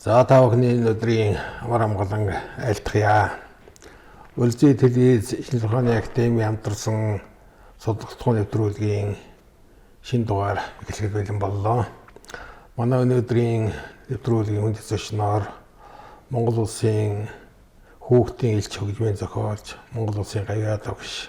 За, та бүхний энэ өдрийн амар амгалан айлтгая. Үлзий телевиз шинжлэх ухааны академи хамтарсан судлах нэвтрүүлгийн шинэ дугаар эхлэхэд бэлэн боллоо. Манай өнөөдрийн нэвтрүүлгийн хүндэт зочноор Монгол улсын хүүхдийн элч хөгжмийн зохиолч, Монгол улсын гавьяа багш,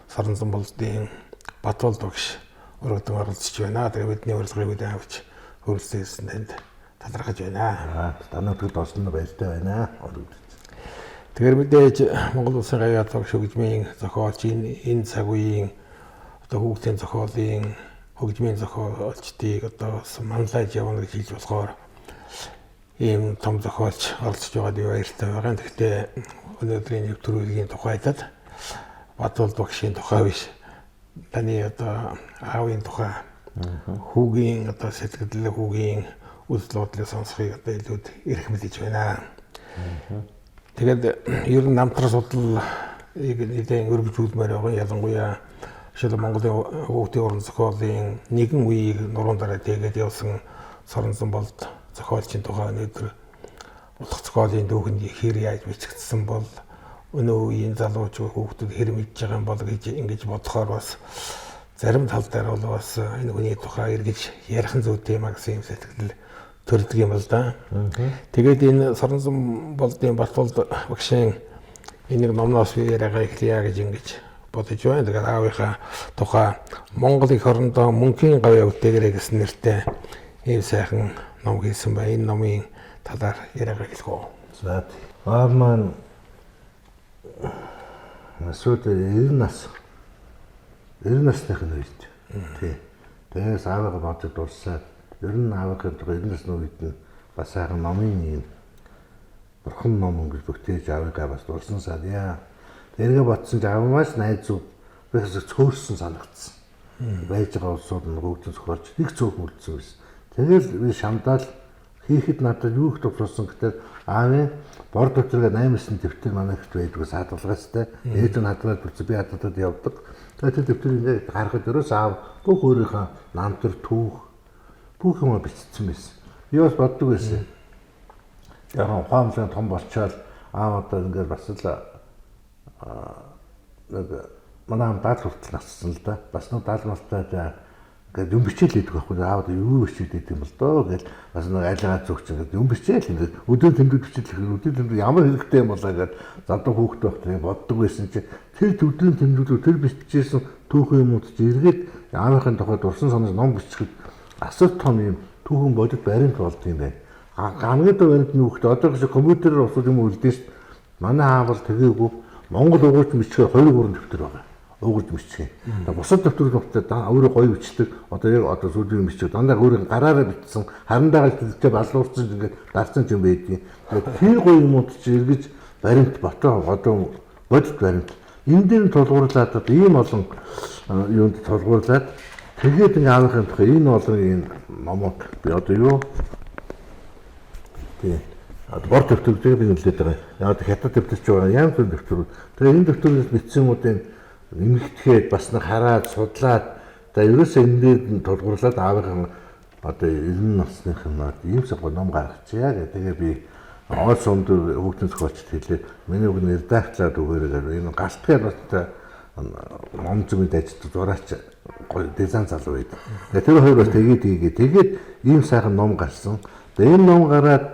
Соронзон болдын Батболд багш өргөдөн оролцож байна. Тэгээ бидний урилгыг хүлээн авч хүрэлцэн танд талархаж байна. Танай төгд орсон баяртай байна. Тэгэхээр мэдээж Монгол улсын гавьяа багш, хөгжмийн зохиолч, энэ цаг үеийн одоо хүүхдийн зохиолын хөгжмийн зохиолчдыг одоо манлайж явна гэж хэлж болохоор ийм том зохиолч оролцож байгаад баяртай байгаа. Гэхдээ өнөөдрийн нэвтрүүлгийн тухайлал Батболд багшийн тухай биш. Таны одоо аавын тухай, хүүгийн одоо сэтгэл, хүүгийн үзэл бодлыг сонсохыг одоо илүүд эрхэмлэж байна. Тэгээд ер нь намтран судлалыг нэлээд өргөжүүлмээр байгаа. Ялангуяа жишээлбэл Монголын хүүхдийн уран зохиолын нэгэн үеийг нуруунд дараа тэгээд явсан Соронзон болд зохиолчийн тухай өнөөдөр утга зохиолын түүхэнд хэр яаж бичигдсэн бол, өнөө үеийн залуучууд хүүхдүүд хэр мэдж байгаа юм бол гэж ингэж бодохоор бас зарим тал дээр бол бас энэ хүний тухай эргэж ярих зүйтэй юм а гэсэн юм сэтгэл төрдөг юм л да. Тэгээд энэ Соронзон болдын Батболд багшийн энийг номноос би яриагаа эхлэе гэж ингэж бодож байна. Тэгээд аавынхаа тухай Монгол их орондоо мөнхийн гавьяа үтээгэрэ гэсэн нэртэй ийм сайхан ном хийсэн байна. Энэ номын талаар яриагаа эхлэх үү. За, аав маань насууд 90 нас 90 насных нь үед тий. Тэгээс аавыгаа бодож дурсаад ер нь аавынхын тухай 90 насны үед нь бас сайхан номын юм бурхан ном ингэж бүтээж аавыгаа бас дурсан саная. Тэргээ бодсон ч аав маш найзууд бихээс цөөрсөн санагдсан. Байж байгаа улсууд нь бүгдэн зохиолч нэг цөөх үлдсэн байсан. Тэгэл би шамдаал хийхэд надад юу их тусалсан гэтэл аавын бор дэвтэргээ 8-9 дэвтэр манай ихт байдгаас хадгалгаастай. Ээж нь хадгалаад үлдсэн, би хадгалаад явдаг. Тэгээд тэр дэвтэрийг ингээд харахад ерөөс аав бүх өөрийнхөө намтар түүх бүх юм бичсэн байсан. Би бас боддог байсан. Яг ухаамлын том болчоод аав одоо ингээд бас л нэг манай аав 70 хүртэл нассан л да. Бас нэг 70 настай ингээд юм бичээл хийдэг байхгүй. Аав одоо юу бичээд идэв юм бол доо гэж бас нэг айлгаа зүгч ингээд юм бичээл ингээд өдөр тэмдэг бичээл гэхээр өдөр тэмдэг ямар хэрэгтэй юм болоо гэж залуу хүүхэд байх тийм боддог байсан чи тэр өдрийн тэмдэглүү тэр бичижсэн түүхэн юмуд чи эргээд аавынхын тухай дурсан санаж ном бичихэд асар том юм түүхэн бодит баримт болд юм байна. Хамгийн дор баримт нь юу гэхэд одоо гэж компьютерээр усууд юм үлдэн шүү. Манай аав бол тэгээгүй Монгол угууч бичгээр 2 3 дэвтэр байгаа. Угууч бичгээ. Тэгээ бусад дэвтэрүүд утаа өөрөө гоё бичдэг. Одоо яг одоо сүүлийн бичдэг. Дандаа өөрөө гараараа бичсэн, харандаагаа тэлжээ балуурсан ингээд дарсан юм байдгийг. Тэгээ тэр гоё юмуд чи эргэж баримт ботоо одоо бодит баримт. Энэ дээр нь тулгуурлаад одоо ийм олон юунд тулгуурлаад тэгээд ингээ аавынхын тухай энэ олон энэ номог би одоо юу тий бор дэвтэрүүдийг би нөлөөд байгаа. Яг хятад дэвтэр ч байгаа, янз бүрийн дэвтэрүүд. Тэгээ энэ дэвтэрээс бичсэн юмуудын нэмэгдэхэд бас нэг хараад судлаад за ерөөсөө энэ дээр нь тулгуурлаад аавынхан одоо 90 насных нь ийм цаг ном гаргачихъя гэх. Тэгээ би оол сумд хүүхдийн зохиолчд хэлээд миний үг нь редактлаад өгөөрэй гэх. Энэ галтгаа бас ном зүйн ажилладаг зураач гоё дизайн залуу байдаг. Тэгээ тэр хоёр бас тэгээд хийгээ. Тэгээд ийм сайхан ном гарсан. Тэгээ энэ ном гараад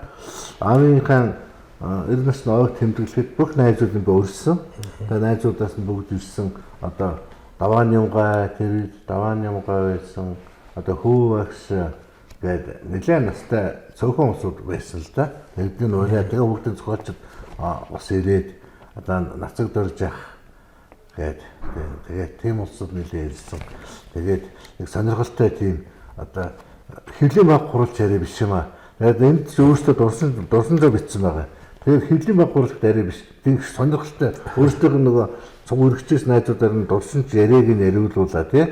аавынхаа 90 насны ойг тэмдэглэхэд бүх найзууд нь би өрсөн. Тэгээ найзуудаас нь бүгд ирсэн. Одоо Даваан Юмгай, тэр үед Даваан Юмгай байсан. Одоо Хүү багш гээд нэлээд настай цөөхөн улсууд байсан л да. Тэдний нураа тэгээ бүгдийн зохиолчд бас ирээд одоо нацаг дорж ах гээд тэгээ тийм улсууд нэлээд ирсэн. Тэгээд нэг сонирхолтой тийм одоо хэлийн баг хуралч яриа биш юм аа. Тэгээд энд ч өөртөө дурсан зөө бичсэн байгаа. Тэгээд хэлийн баг хуралч яриа биш. Тийм сонирхолтой өөртөө нөгөө цуг өргөчээс найзуудаар нь дурсан ч яриаг нь яриулуулаа тий.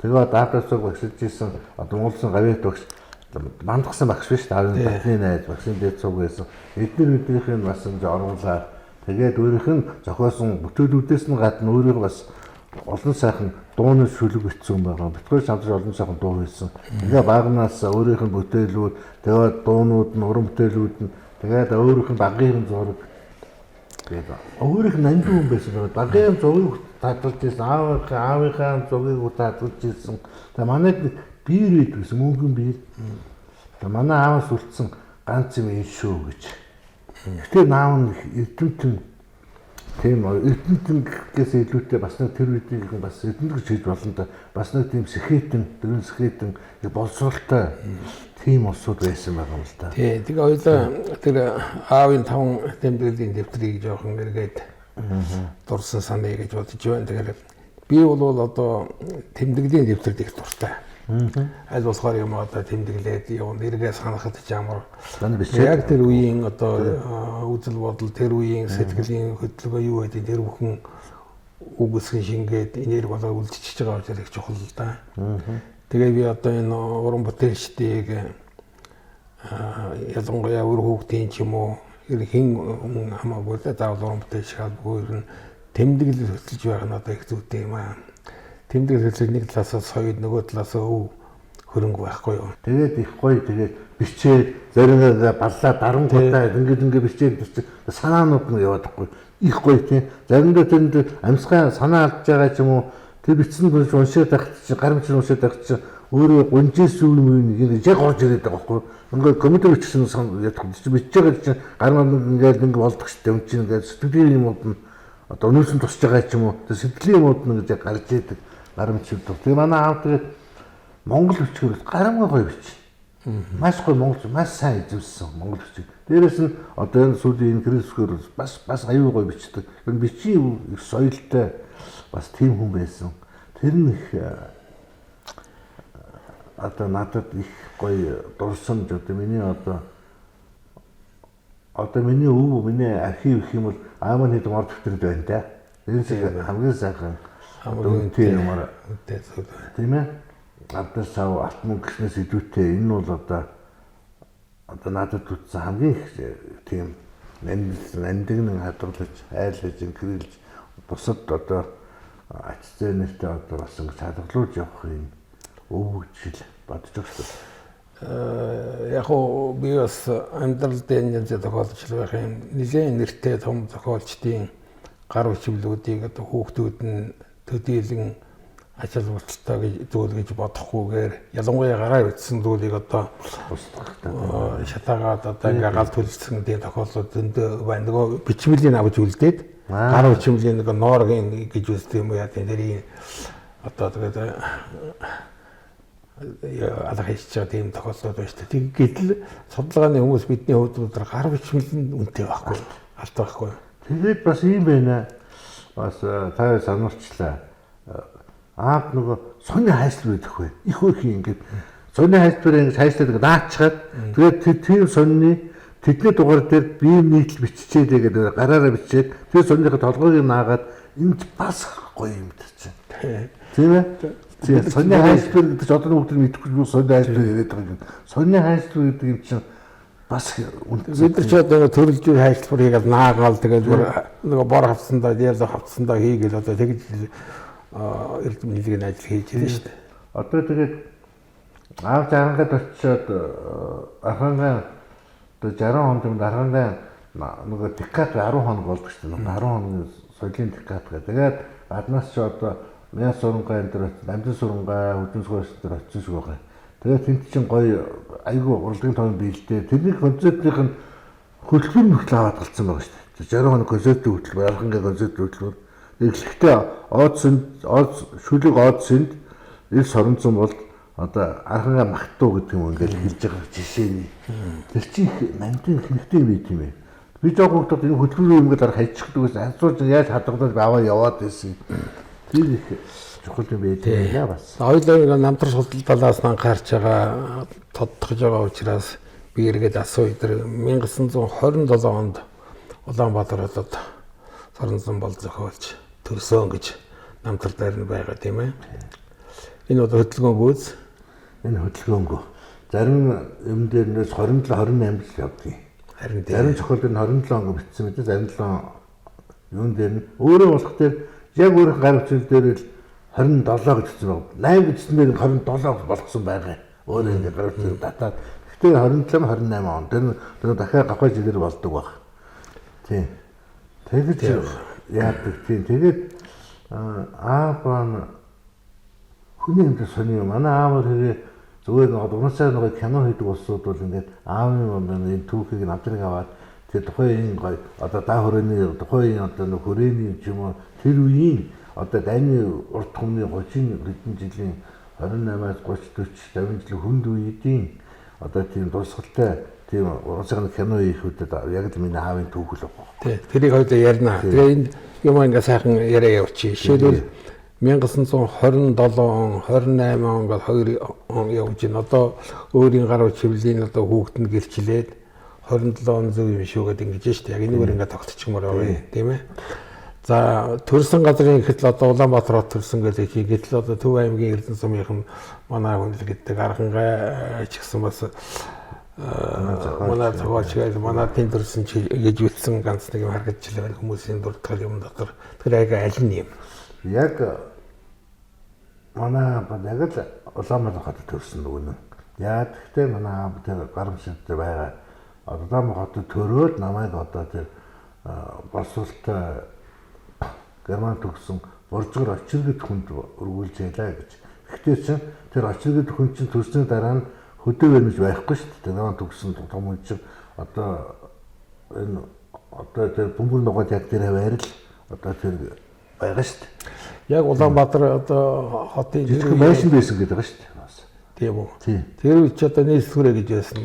Тэгээ даатасыг багшилж исэн одоо Монголын гавьяат багш мандгсан багш биш аавын татны найз багшийн дээд цуг байсан. Эдгээр биднийх нь бас ингэ оруулаад тэгээд өөрийнх нь зохиосон бүтээлүүдээс нь гадна өөрийгөө бас Олон сайхан дууны шүлэг бичсэн байгаа. Битгой самтар олон сайхан дуу хийсэн. Тэгээ багнаас өөрийнх нь бүтээлүүд, тэгээд дуунууд нь, уран бүтээлүүд нь, тэгээд өөрийнх нь багийн зураг. Тэгээд өөрийнх нь нандин хүн байсан байгаа. Багийн зургийг татгалж ирсэн, аавынхаа зургийг татгалж ирсэн. Тэгээд манайд биер байдаг гэсэн, мөнгөн биер. Тэгээд манай ааваас үлдсэн ганц юм энэ шүү гэж. Гэтэ наав нь эрдэмтэн тийм эрдэмтэнгээс илүүтэй бас нэг тэр үеийн бас эрдэмт гэж хэлж болно да. Бас нэг тийм сэхэтэн, дөрвөн сэхэтэн боловсролтой тийм улсууд байсан байгаа юм л да. Тий, тэгээ хоёлаа тэр аавын 5 тэмдэглэлийн дэвтрийг жоохон эргээд дурсан саная гэж бодож байна. Тэгэхээр би бол одоо тэмдэглэлийн дэвтэрд их дуртай. Аль болохоор юм одоо тэмдэглээд явна, эргээ санахад ч ямар. Яг тэр үеийн одоо үзэл бодол, тэр үеийн сэтгэлийн хөдөлгөөн юу гэдэг тэр бүхэн үгүйсгэн шингээд энерги болоо үлдчихэж байгаа учраас их чухал л да. Тэгээ би одоо энэ уран бүтээлчдийг ялангуяа үр хүүхдийн ч юм уу хэн хүн хамаагүй л заавал уран бүтээлч албагүй ер нь тэмдэглэл хөтлөж байх нь одоо их зүйтэй юм аа. Тэмдэглэл хөтлөж нэг талаасаа соёл, нөгөө талаасаа өв хөрөнгө байхгүй юу. Тэгээд их гоё тэгээд бичээд заримдаа баллаа дарангуудаа ингээд бичээд санаанууд нь яваад байхгүй. Их гоё тийм. Заримдаа тэнд амьсгаа санаа алдж байгаа ч юм уу тэр бичсэн дүнс уншаад байх чинь гарамч уншаад байх чинь өөрөө гунжээс юм юм яг орж ирээд байгаа байхгүй. Ингээд компьютер бичсэн ядах чи бичиж байгаа чинь гармаа ингээд ингээд болдог шүү дээ. Үн чинь ингээд сэтгэлийн юмуд нь одоо өнөөсөн тусч байгаа ч юм уу тэр сэтгэлийн юмуд нь гэж гарч идэг гарамч өгдөг. Тэгээ манай аав тэгээд монгол бичгээр гарамгаа гоё бичнэ. Маш гоё монгол маш сайн эзэмшсэн монгол бичиг. Дээрээс нь одоо энэ сүүлийн энэ кризисгээр бас аюу гоё бичдэг. Энэ бичгийн их соёлтой бас тийм хүн байсан. Тэр нь их одоо надад их гоё дурсамж одоо миний одоо миний өв миний архив гэх юм бол аамын хэд мор дэвтэрд байна да. Энэ шиг хамгийн сайхан үнэтэй юмар тийм ээ. Ардас сав алт мөнгө гэснээс илүүтэй энэ бол одоо надад бүтсэн хамгийн их тийм нандинан хадгалж, айлж, инкрэлж бусад одоо ач зээ нэртэй одоо бас ингэж хадгалуулж явах юм өвөг жил бодож байгаа шүү дээ. Яг уу би бас амьдрал дээр янз зохиолч байх юм. Нэлээд нэртэй том зохиолчдын гар бичвлүүдийг одоо хүүхдүүд нь төдийлөн ач холбогдолтой гэж зүйл гэж бодохгүйгээр ялангуяа гараа бичсэн зүйлийг одоо шатаагаад одоо ингээ гал төлсөн тийм тохиолдлууд зөндөө байна. Нөгөө бичмэлийн авч үлдээд гар бичмэлийн нэг нооргийн гэж үздэг юм уу яа тийм тэрийг одоо тэгээд алга хийчих байгаа тийм тохиолдлууд байна шүү дээ. Гэтэл судалгааны хүмүүс бидний хувьд гар бичмэл нь үнэтэй байхгүй, алт байхгүй. Тэгээд бас ийм байна. Бас та сануулчлаа. Аав нөгөө сони хайслал байдаг вэ? Их их ингээд сони хайслалаар ингээд хайслаад наачхаад тэгээд тийм сонины тэдний дугаар дээр бие нийтлэл биччихээлээ гэдэг гараараа бичээд тэр сониныхаа толгойг наагаад энэ бас гоё юм чинь. Тийм ээ? Тийм сони хайслал гэдэг чинь одоо бүгд мэдэхгүй юу сони хайслал яриад байгаа юм. Сони хайслал гэдэг юм чинь бас бид нар ч одоо төрөлжүүр хайслал хийгээл наагаал тэгээд нөгөө бор хавцсандаа ялаа хавцсандаа хийгээл одоо тэгж эрдэм нийлгийн ажил хийж байна шүү дээ. Одоо тэгээд аав жарангад очиод архангаан одоо 60 онд юм архангаан нөгөө декад 10 хоног болдог шүү дээ. 10 хоногийн соёлын декад гэх. Тэгээд гаднаас ч одоо Мяс сурангаа энэ төр Намдын сурангаа Хөдөн сугаас энэ төр очсон шиг байгаа. Тэгээд тэнд чинь гоё айгүй урлагийн тоон биелдээ. Тэрний концертынх нь хөтөлбөр мөртлөө аваад галцсан байгаа шүү дээ. 60 хоног концертын хөтөлбөр, архангаа концертын хөтөлбөр. Эхлэхдээ од шүлэг од сэнд ил соронзон бол одоо архангаа магтуу гэдэг юм ингээд хэлж байгаа жишээний. Тэр чинь их нандин хэрэгтэй байт юм ээ. Би жоо хүүхдүүд энэ хөтөлбөрийн юм ингээд арга хайчихдаг гэсэн асууж яаж хадгалаад аваа яваад байсан. Тэр их чухал юм байт юм бас. Хоёулаа намтар судал талаас нь анхаарч байгаа, тодтогч байгаа учраас би эргээд асууя. Тэр 1927 онд Улаанбаатар хотод соронзон бол зохиолч төрсөн гэж намтар дээр нь байгаа тийм ээ. Энэ бол хөдөлгөөнгөө. Энэ хөдөлгөөнгөө. Зарим юм дээр нээс 27 28 л явдаг. Харин зарим зохиол дээр 27 он бичсэн мэт зарим 7 юун дээр нь өөрөө болох дээр Яг өөрийнх гар бичиг дээр л 27 гэж бичсэн байна. 8 гэсэн дээр 27 болгосон байгаа. Өөрөө ингээд гар бичиг татаад. Гэхдээ 27 28 он. Тэр дахиад гавхай жилээр болдог баг. Тийм. Тэгэж яадаг тийм. Тэгээд аав маань хүний амьдрал сони юм. Манай аав хэрэг зүгээр нэг дугуйсаар нэг кино хийдэг улсууд бол ингээд аавын энэ түүхийг надрыг аваад тэр тухайн гоё одоо даа хүрээний тухайн одоо нэг хүрээний ч юм уу тэр үеийн одоо дайны урд түмний 30 хэдэн жилийн 28-аас 30 40 50 жилийн хүнд үеийн одоо тийм дурсгалтай тийм уран кино хийх үедээ яг л миний аавын түүх л байгаа. Тий, тэрийг хоёулаа ярина. Тэгээ энд юм ингээ сайхан яриа явчих. Жишээлбэл 1927 он, 28 он гол хоёр он явж байна. Одоо өөрийн гар хүчлийн одоо хүүхэд нь гэрчлээд 27 он зөв юм шүү гэдэг ингэж штэ. Яг энэгээр ингээ тогтчихмоор байгаа тийм ээ. За төрсэн газрын гэхэл одоо Улаанбаатар хот төрсэн гэдэг чи гэтэл одоо Төв аймгийн Эрдэнэ сумынхан манай хүнэл гэдэг Архангай ч гэсэн бас манай зохиолч гэж манай тэнд төрсэн чи гэж үтсэн ганц нэг юм харагдчихлаа хүмүүсийн дурдгал юм дотор. Тэгэхээр яг аль нь юм? Яг манай яг л Улаанбаатар хотод төрсэн нөгөө нь. Яа гэхдээ манай тэр гарамшид дээр байгаа Улаанбаатар хотод төрөөд намайг одоо тэр боловсролтой Герман төгссөн Боржгор очир гэд хүнд өргүүлж ялаа гэж. Гэхдээ чин тэр очир гэд хүн чинь төрсний дараа нь хөдөө байна гэж байхгүй шүү дээ. Герман төгссөн том хүн чинь одоо энэ одоо тэр бөмбөр нугаад яг тэр хаваар л одоо тэр байгаа шүү дээ. Яг Улаанбаатар одоо хотын жижиг байшин байсан гэдэг байгаа шүү дээ. Бас. Тийм үү. Тийм. Тэр үе чи одоо нийслэгрээ гэж байсан.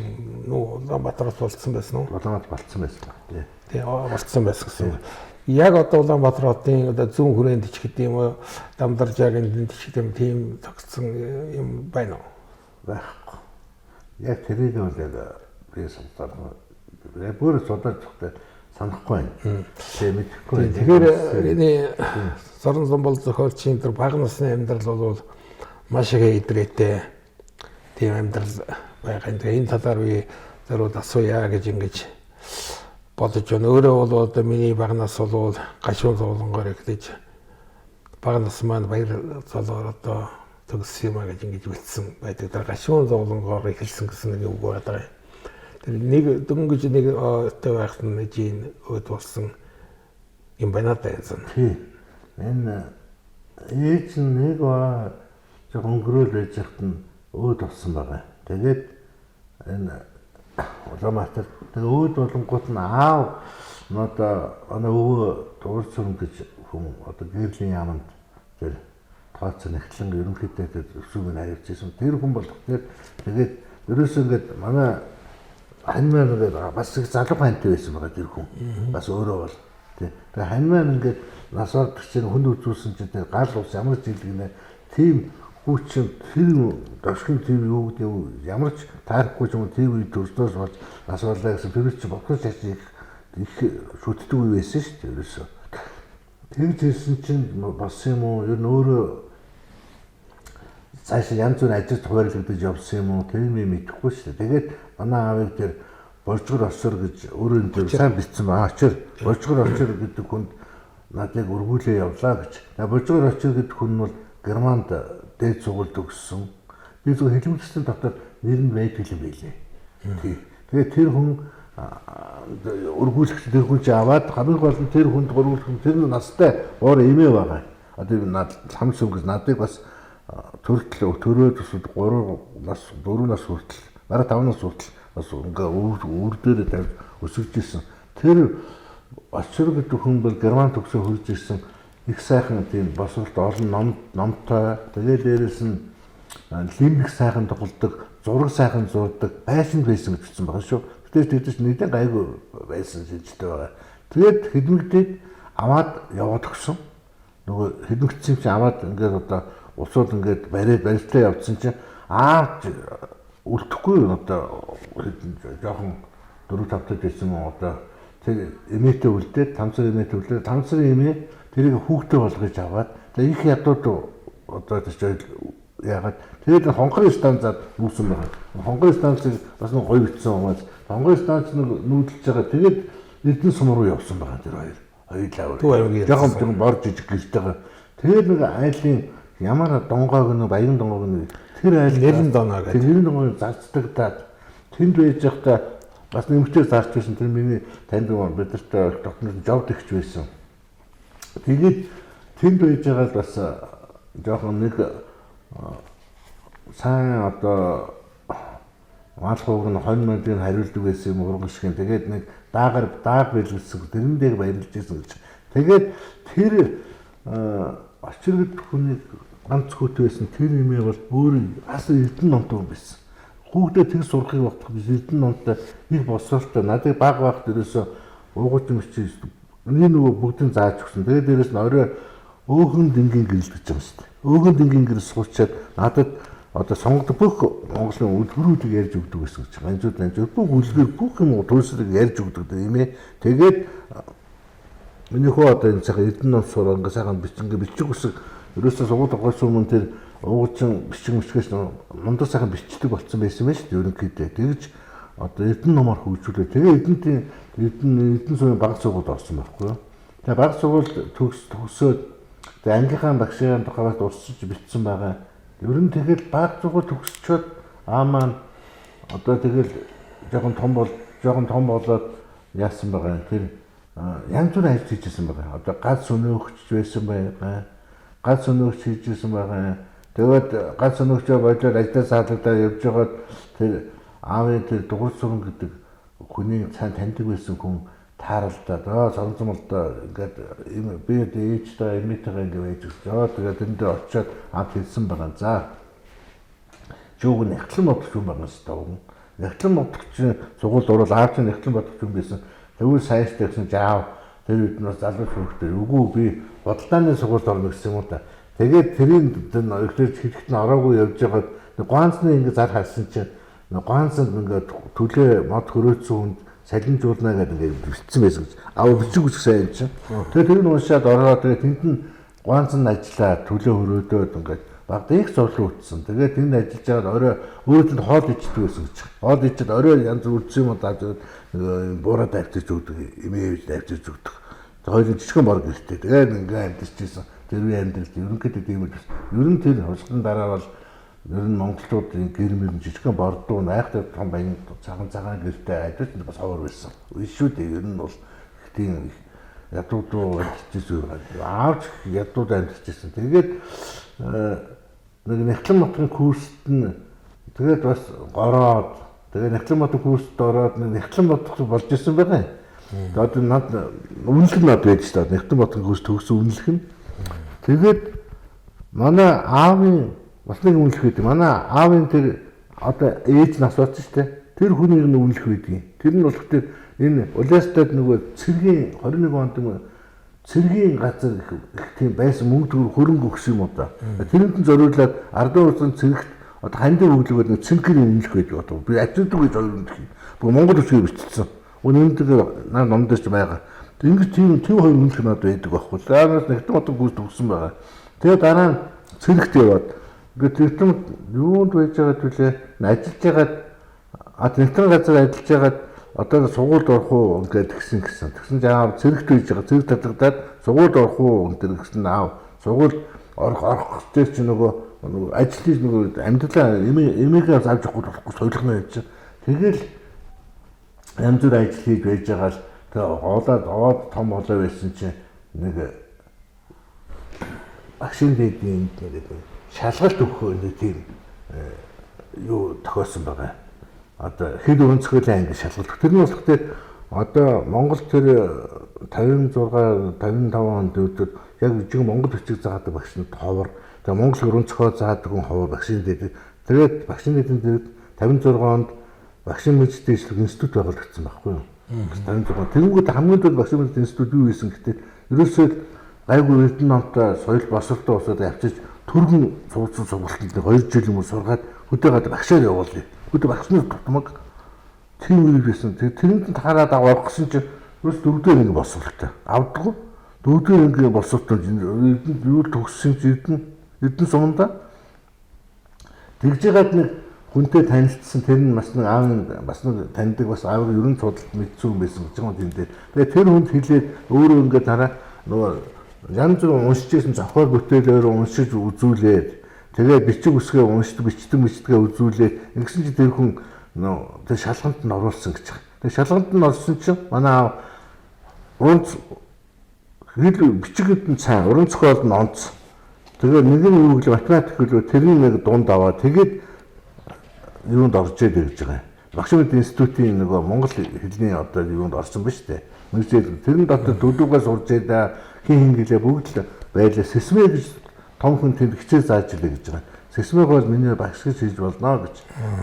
Нүү Улаанбаатараас болцсон байсан уу? Улаанбаатар болцсон байсан. Тийм. Тийм, болцсон байсан гэсэн. Яг одоо Улаанбаатар хотын одоо зүүн хүрээнд ч гэдэг юм уу, Дамдаржаагийн тэнд ч гэдэг юм тийм тогтсон юм байна уу? Байхгүй. Яг тэрийг бол яг би судлаад бүр судлаад тухтай санахгүй байна. Тийм мэдэхгүй. Тэгэхээр энэ Сорон Зомбол зохиолчийн тэр бага насны амьдрал бол маш их идрээтэй тийм амьдрал байгаа. Тэгээ энэ талаар би зориуд асууя гэж ингэж бодож байна. Өөрөө бол одоо миний бага нас бол гашуун зовлонгоор эхлэж бага нас маань баяр золоор одоо төгссөн юм а гэж ингэж бичсэн байдаг. Тэр гашуун зовлонгоор эхэлсэн гэсэн нэг үг байгаа. Тэр нэг дөнгөж нэг өтэй байхад нь ээжийн өөд болсон юм байна даа энэ. Тий. Энэ ээж нь нэг ба жоохон өнгөрөөл байж хат нь өөд болсон байгаа. Тэгээд энэ Улаанбаатар тэгээ өөд болонгууд нь аав одоо манай өвөө Дуурцүрэн гэж хүн одоо гэрлийн яаманд тэр тооцоо нэгтлэн ерөнхийдөө тэр өсвөг нь авирч ирсэн. Тэр хүн болох тэр тэгээд ерөөсөө ингээд манай хань маань ингээд бас их залуу ханьтай байсан байгаа тэр хүн. Бас өөрөө бол тий. Тэгээ хань маань ингээд нас ордог чинь хүн үзүүлсэн чинь тэр гал ус ямар ч жил гинэ тийм хүүчин тэр дошгийн тийм юу гэдэг юм ямар ч таарахгүй ч юм уу тийм үе төрснөөс болж нас орлоо гэсэн тэр чинь бодгож чаш их шүтдэг үе байсан шүү дээ ерөөсөө. Тэгж хэлсэн чинь болсон юм уу? Ер нь өөрөө цаашаа янз бүрийн ажил хуваарлагдаж явсан юм уу? Тэр юм мэдэхгүй шүү дээ. Тэгээд манай аавыг тэр Боржгор очир гэж өөрөө энэ тэр сайн бичсэн ба очир Боржгор очир гэдэг хүнд надыг өргүүлээ явлаа гэж. Боржгор очир гэдэг хүн бол Германд дээд сургууль төгссөн. Би зөвхөн хэлмэгчсэн дотор нэр нь байдаг юм байлээ. Тий. Тэгээд тэр хүн өргүүлэгч тэр хүн чи аваад хамгийн гол нь тэр хүнд өргүүлэх нь тэр настай уур эмээ байгаа. Одоо над хамс өнгөс надыг бас төртөл төрөөд бас 3 нас 4 нас хүртэл бараг 5 нас хүртэл бас ингээ өвөр дээрээ тавьж өсөж ирсэн. Тэр очир гэдэг хүн бол Герман төгсөө хурж ирсэн их сайхан тийм босролт олон номтой тэгээ дээрээс нь лимбик сайхан тоглодог, зураг сайхан зурдаг, байшин байсан гэж бичсэн байгаа шүү. Тэгтээ тэд чинь нэгэн гайгүй байсан шинжтэй байгаа. Тэгээд хэдмэгдээд аваад яваад өгсөн. Нөгөө хэдмэгдсэн чинь аваад ингээд одоо усууд ингээд бариад барьцлаа явдсан чинь аав үлдэхгүй одоо жоохон 4 5 таж байсан юм одоо тэр эмээтэй үлдээд тамцар эмээтэй үлдээд тамцарын эмээ тэрийг хүүхдээ болгож аваад тэгээ их ядууд одоо тэр яагаад тэгээд хонгорын станцаар нүүсэн байна. Хонгорын станцыг бас нэг гоё бичсэн хүмүүс. Хонгорын станц нэг нүүдэлж байгаа. Тэгээд Эрдэнэ сум руу явсан байгаа тэр хоёр. Хоёулаа. Төв аймгийн жоохон бор жижиг гэртэйгээ. Тэгээд нэг айлын ямар донгоог нь Баян донгоог нь тэр айл Нэрэн доноо гэдэг. Тэр нэрэн донгоог зарцдагдаад тэнд байж байхдаа бас нэмэгтэй зарч байсан. Тэр миний таньдаг бидэрт дотнос жовд ихч байсан. Тэгээд тэнд байж байгаа л бас жоохон нэг сайн одоо маалхууг нь хонь мандыг хариулдаг байсан юм урган шиг. Тэгээд нэг даагаар дааг бэлгэлсэн тэрэн дээр баярлж байсан гэж. Тэгээд тэр очиргэд хүнийг ганц хүүт байсан тэр нэмээ бол бүр бас Эрдэнэ номтой хүн байсан. Хүүхдээ тэр сурахыг бодох биш Эрдэнэ номтой их босролтой. Надыг баг багт ерөөсөө уугууч юм чи миний нөгөө бүгдийг зааж өгсөн. Тэгээд дээрэс нь орой өөхөн дэнгийн гэрэл гэж байгаа юм шүү дээ. Өөхөн дэнгийн гэрэл суучаад надад одоо сонгодог бүх Монголын үлгэрүүдийг ярьж өгдөг байсан гэж. Ганцууд ганцууд бүх үлгэр бүх юм төлсрийг ярьж өгдөг юм ээ. Тэгээд миний хөө одоо энэ сайхан Эрдэнэ ном сураа ингээ сайхан бичингээ бичиг үсэг ерөөсөө сургууль орохоос өмнө тэр уугуучин бичиг мичгээс мундаг сайхан бичдэг болсон байсан байх шүү дээ ерөнхийдөө. Тэгж одоо Эрдэнэ номоор хөгжүүлээ. Тэгээ Эрдэнэ сумын баг сургуульд орсон байхгүй юу. Тэгээ баг сургууль төгсөөд тэгээ ангийнхаа багшийн тухайд урсж бичсэн байгаа. Ер нь тэгэл баг сургууль төгсчөөд аа маань одоо тэгэл жоохон том болоод яасан байгаа юм. Тэр янз бүрийн ажил хийжсэн байгаа. Одоо гац өнөөгч байсан байгаа. Гац өнөөгч хийжсэн байгаа. Тэгээд гац өнөөгчөө болоод ажлаа саалагдаа явж байгаад тэр аавын тэр дугуйсуран гэдэг хүний сайн таньдаг байсан хүн тааралдаад сонсомолдоо ингээд би ээжтэй эмээтэйгээ ингээд байж өгсөн. Тэгээд тэн дээр очиод авд хэлсэн байгаа. За жууг нэгтлэн бодох юм байгаа юм. Нэгтлэн бодох чинь сургуульд орвол аав чинь нэгтлэн бодох юм байсан. Тэгвэл сайштай гэсэн чи аав тэр үед нь бас залуу хүүхдээ үгүй би бодлооны сургуульд орно гэсэн юм уу та. Тэгээд тэрийн эхлээд хэлэхэд нь ороогүй явж байгаад гуанцны ингээд зар харсан чинь гуанцанд ингээд төлөө мод хөрөөцсөн хүнд салинжуулна гэдэг ингээд бичсэн байсан гэж. Аав бичиг үсэг сайн юм чинь. Тэгээд тэр нь уншаад ороод тэгээд тэнд нь гуанцанд ажиллаа төлөө хөрөөдөөд ингээд багт их зовлон үтсэн. Тэгээд тэнд ажиллаж байгаад орой өөрөө тэнд хоол ичдэг байсан гэж. Хоол ичээд орой янз бүр үтсэн юм даа буураад авчиж өгдөг, эмээ авчиж өгдөг. Хоёулын жижигхэн бор гэртэй. Тэгээд ингээд амьдарч байсан. Тэр үеийн амьдрал ерөнхийдөө тийм л байсан. Ер нь тэр хувьсгалын дараа бол ер нь монголчуудын гэр мөр жижигхэн бордуу найхтай том баян цагаан цагаан гэртэй ажиллаж бас ховор байсан. Шүү дээ. Ер нь бол их тийм ядуудуу амьдарч байсан. Аавч ядууд амьдарч байсан. Тэгээд нэг Нягтлан мотын курст нь тэгээд бас гороод тэгээд Нягтлан мотын курст ороод нэг Нягтлан мотох болж исэн байгаа юм. Тэгээд одоо над үнэлэх нь над байж та Нягтлан мотын курс төгссөн үнэлэх нь. Тэгээд манай аавын бас нэг үнэлэх байдаг. Манай аавын тэр одоо ээж нас болсон шүү дээ. Тэр хүний нь үнэлэх байдаг. Тэр нь болохоор тэр энэ Улаастад нөгөө цэргийн 21 онд юм цэргийн газар их тийм байсан мөнгө төгрөг хөрөнгө өгсөн юм уу да. Тэрэнд нь зориулаад ардын улсын цэрэгт одоо хандив өглөгөөд нэг цэнхэр үнэлэх байдаг одоо. Би ачаадаг гэж ойлгодог юм. Бүх Монгол үсгийг бичсэн. Өнөөдөр наа ном дээр ч байгаа. Ингэж тийм хоёр үнэлэх надад байдаг байхгүй. Дараас нэгтэн одоо гүйц төгссөн байгаа. Тэгээ дараа нь цэрэгт яваад ингээд тэртэн юунд байж байгаад вүлээ ажиллаж байгаад нэгтэн газар ажиллаж байгаад одоо сургуульд орох уу ингээд тэгсэн гэсэн. Тэгсэн чинь аав цэрэгт байж байгаа. Цэрэг татагдаад сургуульд орох уу энэ гэсэн аав сургуульд орох гэж чи нөгөө ажил хийж нөгөө амьдралаа эмээгээ авч явахгүй болохгүй соёлгоно юм чинь. Тэгэл янз бүр ажил хийж байж байгаа л тэгээ хоолоод овоод том болоо байсан чинь нэг багшийн дэдийн нэг шалгалт өгөх нэг тийм юу тохиосон байгаа. Одоо хэд өнцгөлийн анги шалгалт. Тэр нь болохоор одоо Монгол тэр 56 55 онд үүдүүд яг жиг Монгол бичиг заадаг багш нар ховор. Тэгээ Монгол өрөнцгөө заадаг хүн ховор багшийн дэд. Тэгээд багшийн дэдэн дээр 56 онд багшийн мэдээлэл дэвшлэг институт байгуулагдсан байхгүй юу? 56. Тэгэнгүүт хамгийн түрүүнд багшийн мэдээлэл институт юу хийсэн гэтэл ерөөсөө гайгүй Эрдэнэ номтой соёл босолтой усууд авчиж түргэн суудсан сургалтанд 2 жил юм уу сургаад хөдөө гадар багшаар явуулъя. Хөдөө багш нар тутмаг тийм үе байсан. Тэрэнд нь таарад авах гэсэн чинь ерөөс дөрөвдүгээр анги босголтой. Авдаггүй. Дөрөвдүгээр анги босголтой Эрдэнэ юу төгссөн чинь Эрдэнэ суманда тэгж яагаад нэг Хүнтэй танилцсан, тэр нь бас нэг аавын бас нэг таньдаг, бас аавын ерөн судалт мэдсэн хүн байсан гэж юм тийм дээр. Тэгээд тэр хүнд хэлээд өөрөө ингээд дараа нөгөө янз бүрийн уншиж ирсэн зохиол бүтээлээр уншиж үзүүлээд, тэгээд бичиг үсгээ уншдаг, бичдэг мэддэгээ үзүүлээд ингэсэн чи тэр хүн нөгөө тэр шалгантанд нь оруулсан гэж. Тэгээд шалгантанд нь орсон чинь манай аав уран хэл бичигэд нь сайн, уран зохиолд нь онц. Тэгээ нэг нь юу гэлээ математик гэлөө тэрний нэг дунд аваа. Тэгээд юунд орж ийл гэж байгаа юм. Багш мэд институтийн нөгөө монгол хэлний одоо юунд орсон ба штэ. Мэргэжил тэрэн дотор дөлөвгөө сурж ийлээ, хин хин гэлээ бүгд л байлаа. Сэсмэ гэж том хүн тэнд хичээл зааж илээ гэж байгаа. Сэсмэг бол миний багш гэж хийж болно гэж.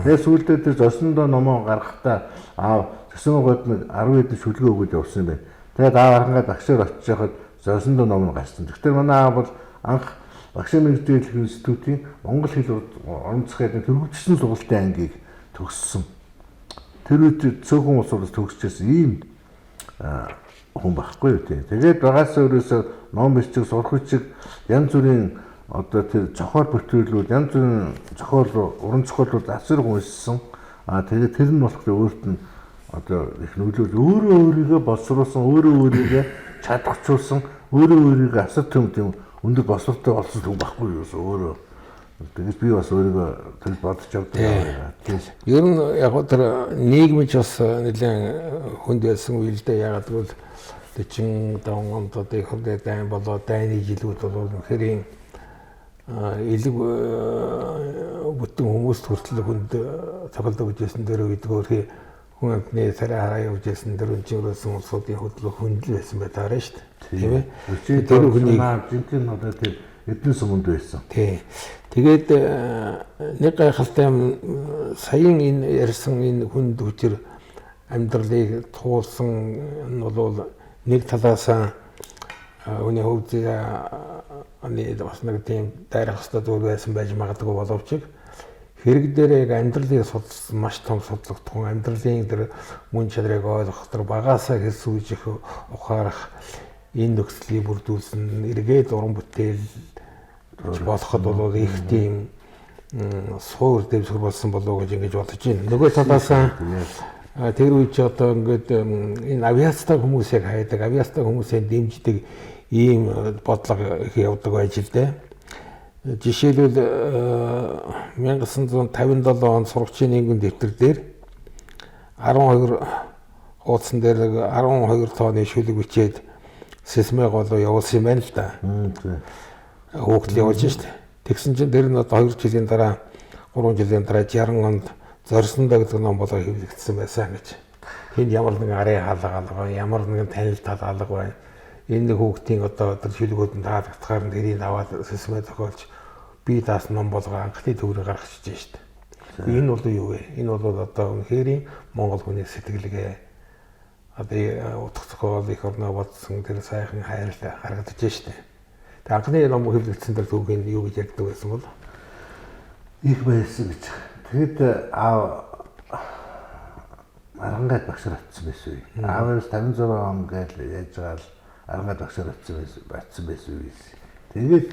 Тэгээ сүүлдээ тэр зосондоо номоо гаргахтаа аав сэсмэгод нэг 10 хэдэн шүлгээ өгөөд явсан юм байна. Тэгээд аав архангаа багшаар очиж байхад зосондоо ном нь гарсан. Тэгэхээр манай аав бол анх багшийн мэргэжлийн институтийн монгол хэл орон зохиолын төрөвчсөн сургалтын ангийг төгссөн. Тэр үед цөөхөн улсуудаас төгсөжсэн ийм хүн байхгүй юу тийм. Тэгээд багасаа өөрөөсөө ном бичиг, сурах бичиг, янз бүрийн одоо тэр зохиол бүтээлүүд, янз бүрийн зохиол, уран зохиолууд асар уншсан. Тэгээд тэр нь болохоор өөрт нь одоо их нөлөөл, өөрөө өөрийгөө боловсруулсан, өөрөө өөрийгөө чадварчулсан, өөрөө өөрийгөө асар төм тийм өндөр боловсролтой болсон хүн байхгүй юу өөрөө. Тэгээс би бас өөрийгөө тэр бодож явдаг юм. Ер нь яг тэр нийгэмч бас нэлээд хүнд байсан үе л дээ. Ягаад гэвэл 47 онд одоо их хурлын дайн болоо дайны жилүүд бол үнэхээр элэг бүтэн хүмүүст хүртэл хүнд цохилдог гэж байсан дээр үед өөрхий хүн амтны царай хараа явж байсан тэр өнчөрөөсөн улсуудын хөдлөх хүндэл байсан байтаараа шүү дээ. Тийм ээ. Тэр хүний жинхэнэ одоо тэр эдэн суманд байсан. Тийм. Тэгээд нэг гайхалтай юм саяын энэ ярьсан энэ хүнд хүчээр амьдралыг туулсан нь бол нэг талаасаа хүний хөвзөө бас нэг тийм дайрах ёстой зүйл байсан байж магадгүй боловч хэрэг дээр яг амьдралыг судалсан маш том судлагдсан амьдралын тэр мөн чанарыг ойлгох тэр багаасаа хэлсүүжих ухаарах энэ нөхцөлийг бүрдүүлсэн эргээд уран бүтээл болоход бол их тийм суур дэвсгэр болсон болов уу гэж ингэж бодож байна. Нөгөө талаасаа тэр үед чи одоо ингээд энэ авиацтай хүмүүсийг хайдаг, авиацтай хүмүүсээ дэмждэг ийм бодлого их явдаг байж л дээ. Жишээлбэл 1957 онд сурагчийн нийгмийн дэвтэр дээр 12 хуудсан дээр 12 тооны шүлэг бичээд сэсмэ голоо явуулсан юм байна л да. Хүүхдэл явуулж штэ. Тэгсэн чинь тэр нь одоо 2 жилийн дараа 3 жилийн дараа 60 онд зорьсондоо гэдэг ном болоо хэвлэгдсэн байсан гэж. Тэнд ямар нэгэн арын хаалга алга, ямар нэгэн танил тал алга байна. Энэ хүүхдийн одоо тэр шүлгүүд нь таалагдахаар нь тэрийг аваад сэсмэ зохиолж бие даасан ном болгоо анхны төврийг гаргачихжээ штэ. Энэ бол юу вэ? Энэ бол одоо үнэхээр монгол хүний сэтгэлгээ одоо утга зохиол их орноо бодсон тэр сайхан хайр харагдаж штэ. Тэг анхны ном хэвлэгдсэн тэр түүхийн юу гэж ярьдаг байсан бол их байсан гэж. Тэгэд аав Арангайд багшаар очсон байсан үе. Ааваас 56 он гээл яаж байгаа л Арангайд багшаар очсон байсан үе. Тэгээд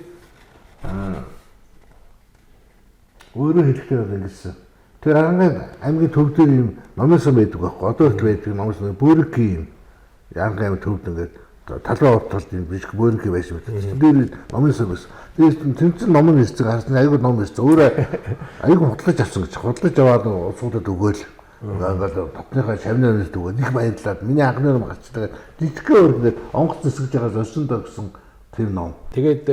өөрөө хэлэхдээ бол ингэсэн. Тэр Арангайд аймгийн төв дээр юм номын сан байдаг байхгүй. Одоо хүртэл байдаг номын сан бөөрөнхий юм. Арангай аймгийн төвд ингээд талбай урталд юм биш бөөрөнхий байсан юм. Тэр дээр номын сан байсан. Тэгээд тэмцэн номын хэсэг харсан айгүй ном хэсэг. Өөрөө айгүй худлаж авсан гэж. Худлаж аваад улсуудад өгөөл. Ингээд дотныхоо шавнаар өгөө. Их баярлаад миний анхны ном гарчлаа. Жижигхэн өөр ингээд онгоц нисгэж байгаа зорсондоо гэсэн тэр ном. Тэгээд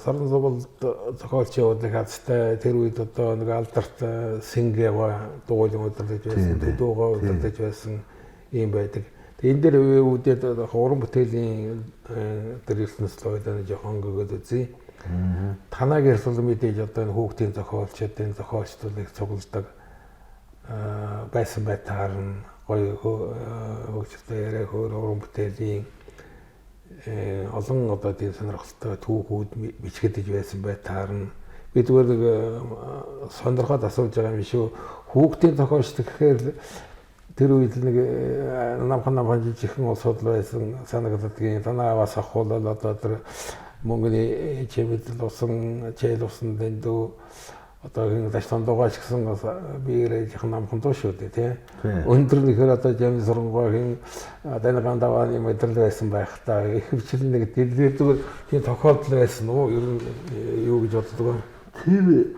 саран зубалд зохиолч явуулах азтай тэр үед одоо нэг алдарт Сингэва дугуйлан удирдах байсан, төдөөгаа удирдах байсан юм байдаг. Тэгээд энэ дээр үүдээд уран бүтээлийн тэр ертөнцийн ойлоо жоохон өнгөгөөд үзье. Танаа гэрсэл мэдээж одоо энэ хүүхдийн зохиолчдын зохиолчдыг цугладаг байсан байтаар нь гоё хөгжилтэй яриа хөөр уран бүтээлийн олон одоо тийм сонирхолтой түүхүүд бичигдэж байсан байтаар нь би зүгээр нэг сонирхоод асууж байгаа юм шүү. Хүүхдийн зохиолч гэхээр тэр үед нэг намхан жижигхэн улсууд байсан санагддгийн. Танаа аваас ахуулал одоо тэр мөнгөний чимэдэл усан, чэйл усан дэндүү Одоо хин даш тондогоо ч гэсэн бас биерээ жихан намхан дуу шүү дээ тий. Өндөр нэхэр одоо жам сурангой хин даниган давааны мэдрэл байсан байх та. Ихэвчлэн нэг дэлгэр зүгээр тийм тохиолдол байсан уу? Ер нь юу гэж боддог вэ?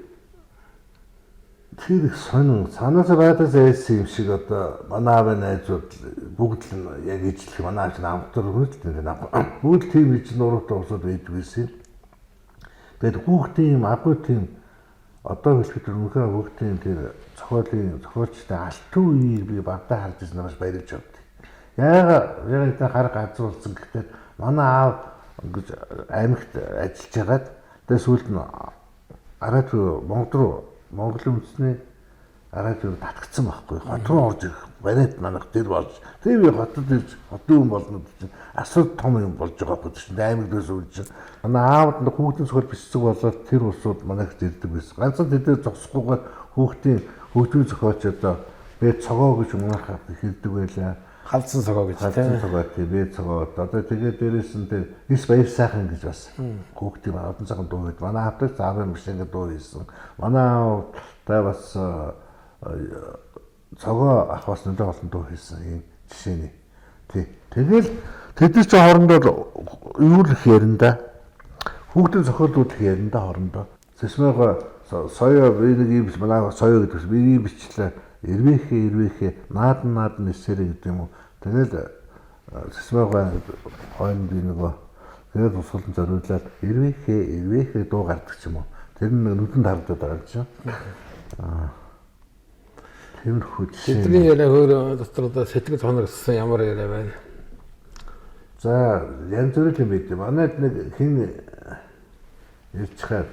Тэр их сонин цаанаасаа байдлаас ээсэн юм шиг одоо манай аавын найзууд бүгд л яг ижлэх манай аав чинь амтар хүн л дээ. Бүгд тийм ижил нуруутай усууд байдаг байсан. Тэгээд хүүхдийн юм агуу тийм одоо хэлэхэд үнэхээр хүүхдийн тэр зохиолын зохиолчтой алтан үеийг би багтаа харж ирсэн маш баярлж явд. Яага яг энэ хар газар болсон гэхдээ манай аав ингэж аймагт ажиллаж хагаад тэгээд сүүлд нь арай руу Монгол руу Монголын үндэсний арай руу татгцсан байхгүй. Хот руу орж ирэх бариад манах тэр болж тэр би хотод ирж хотын хүн болно гэж чинь асуу том юм болж байгаа байхгүй чинь аймаг дээрс үл чинь. Манай аавд нэг хүүхдийн зохиол бичдэг болоод тэр улсууд манайх ирдэг байсан. Ганцхан тэд зогсохгүйгээр хүүхдийн хөгжмийн зохиолч одоо бэ цогоо гэж манайх хэлдэг байлаа. Халдсан цогоо гэж тийм. Халдсан цогоо тийм бэ цогоо. Одоо тэгээд дээрээс нь тэр Ис баяр сайхан гэж бас хүүхдийн олон сайхан дуу хийд. Манай аавтай заавын маш ингэ дуу хийсэн. Манай аав та бас цогоо ах бас нэлээд олон дуу хийсэн ийм жишээний. Тий. Тэгэл тэд нар чи хоорондоо юу л их ярина да. Хүүхдийн зохиолууд их ярина да хоорондоо. Сэсмэго соёо би нэг ийм манай соёо гэдэг би ийм бичлээ. Ирвэхэ наад наад нисэрэ гэдэг юм уу. Тэгэл сэсмэго хойно би нөгөө тэгэл тусгалан зориулаад ирвэхэ дуу гардаг ч юм уу. Тэр нь нүдэнд харагдаад байгаа юм чинь. Аа. Тиймэрхүү жишээ. Тэдний яриа өөр дотор одоо сэтгэл хоногдсон ямар яриа байна? За янз бүрийн юм байд. Манайд нэг хин ирчихээр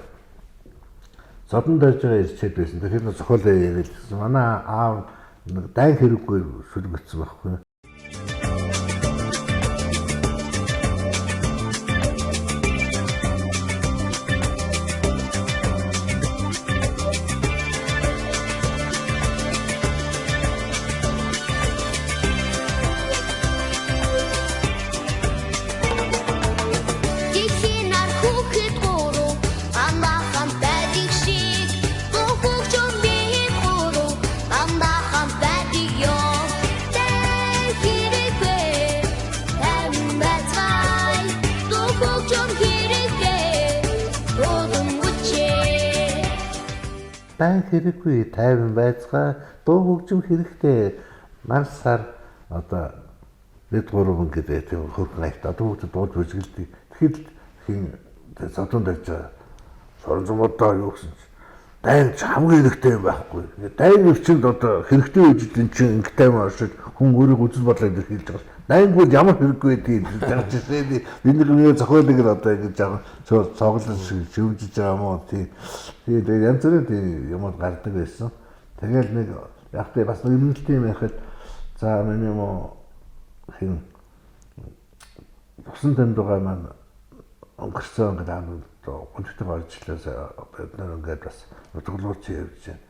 зодон дайж байгаа ирчээд байсан. Тэгэхээр нэг зохиол яриад байсан. Манай аав нэг дайн хэрэггүй сүлгэгдсэн байхгүй. Дайн хэрэггүй тайван байцгаа дуу хөгжим хэрэгтэй нар сар одоо бид гурван гэдэг тийм хөргөн аягт одоо бүгд дууж бүжгэлдэг. Тэгэхэд хин зодон дайж байгаа сорон зумудаа юу гэсэн чинь дайн ч хамгийн хэрэгтэй юм байхгүй. Дайн өвчөнд одоо хэрэгтэй үеж энэ чинь ингэтэй юм оршиж хүн өөрийгөө үзэл бодлоо илэрхийлж байгаа. Дайнгүй ямар хэрэггүй байдгийг жаач жишээ энэ нэг зохиолыг л одоо ингэж жаахан цоглол шиг шивжиж байгаа юм уу тий. Тэгээд янз бүрийн тийм юмуд гардаг байсан. Тэгэл нэг яг тэ бас нэг юм яхад за миний юм уу хин усан танд байгаа маань өнгөрсөн ингээд аав гонхтой орж ирлээ бид нар ингээд бас нутгалууч явж байна.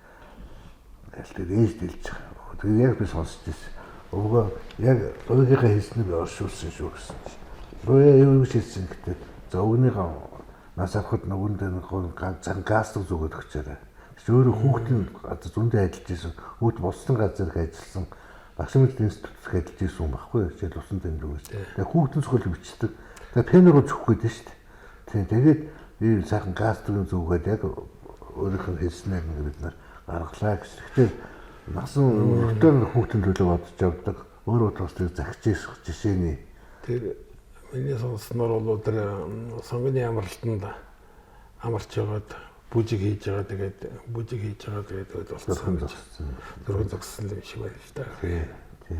Тэгэл тэр ээж дэлж байгаа. Тэгээд яг би сонсч ирсэн. Өвгөө яг луйгийнхаа хийснийг би оршуулсан шүү гэсэн чинь. Луя юу гэж хэлсэн гэхдээ за өвгнийхээ нас авахд нөгөөндөө нэг зан гастр зүгээд өгчээрэй. Тэгс өөрөө хүүхдийн газар зүүндээ ажиллаж исэн. Хүүхд бусдын газар их ажилласан. Багш мэдлэг институтд их ажиллаж исэн юм баггүй. Жишээл усан танд үгээс. Тэгээ хүүхдийн зохиол бичдэг. Тэгээ пен руу зүгх гээд шүү дээ. Тийм тэгээд ийм сайхан гастрын зүгээд яг өөрийнх нь хэлснээр нэг бид нар гаргалаа гэж. Тэгэхээр насан өртөө хүүхдийн төлөө бодож явдаг. Өөр утгаас тэр загчээс жишээний. Тэр миний сонссноор бол тэр сонгоны амралтанд амарч байгаад бүжиг хийж байгаа тэгээд бүжиг хийж байгаа тэгээд болсон. Зөргөн зогссон юм шиг байна л да. Тий. Тий.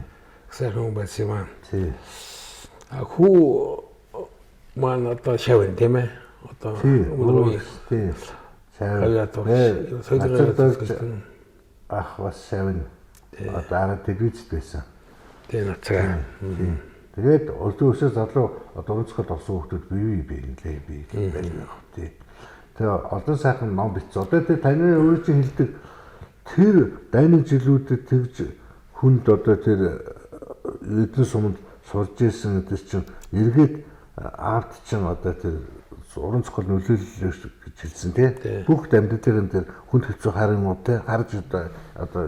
Сайхан хүн байсан юм аа. Тий. А хүү маань одоо шавн тийм ээ. Одоо өмнө үеийн тий. Шавн. Соёлын ах бас шавн. Одоо араа телевизэд байсан. Тий нацгаа. Тэгээд өдөө өсөө залуу одоо өнцгөлд орсон хүмүүс бие бие нэлээ бие байх тий. Тэгээ олон сайхан ном бичсэн. Одоо тэр таны өөрөө чинь хэлдэг тэр дайны жилүүдэд тэгж хүнд одоо тэр эдэн суманд сурж исэн гэдэг чинь эргээд аавд чинь одоо тэр Уран зохиол нөлөөлөл гэж хэлсэн тий. Бүх амьдлын дээр хүнд хэцүү хар юм уу тий. Харж одоо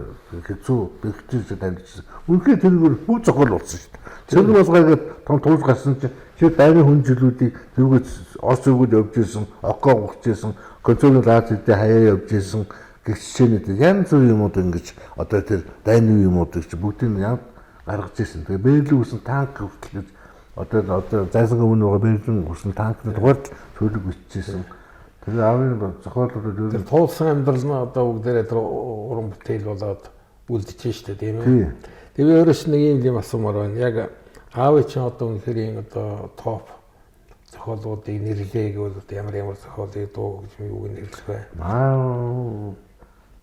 хэцүү бэлтгэж амьдчихсан. Үнэхээр тэргээр бүх зохиол болсон шүү дээ. Цэрэг болгаагээд том тууз гарсан чинь тэр дайны хүн жилүүдийг тэргүүц Орос өвгөд явж исэн, Око гогч исэн, Концерны лаз хэдэ хаяа явж исэн гэх жишээнүүд янз бүрийн юмуд ингэж одоо тэр дайны юмуудыг чи бүгдийг нь гаргаж ирсэн. Тэгээ Берлин үсэн танк хүртэл гэж одоо зайсангийн өмнө байгаа Берлин үсэн танкны дугаард шүлэг бичижсэн. Тэгээ аавын зохиолууд ер нь туулсан амьдрал нь одоо бүгдээрээ тэр уран бүтээл болоод үлдчихэж штэ тийм ээ. Тэгээ өөрөөс нэг юм асуумаар байна. Яг аавын чинь одоо үнэхээр юм одоо топ зохиолуудыг нэрлэе гэвэл одоо ямар ямар зохиолыг дуу гэж юуг нэрлэх вэ? Аа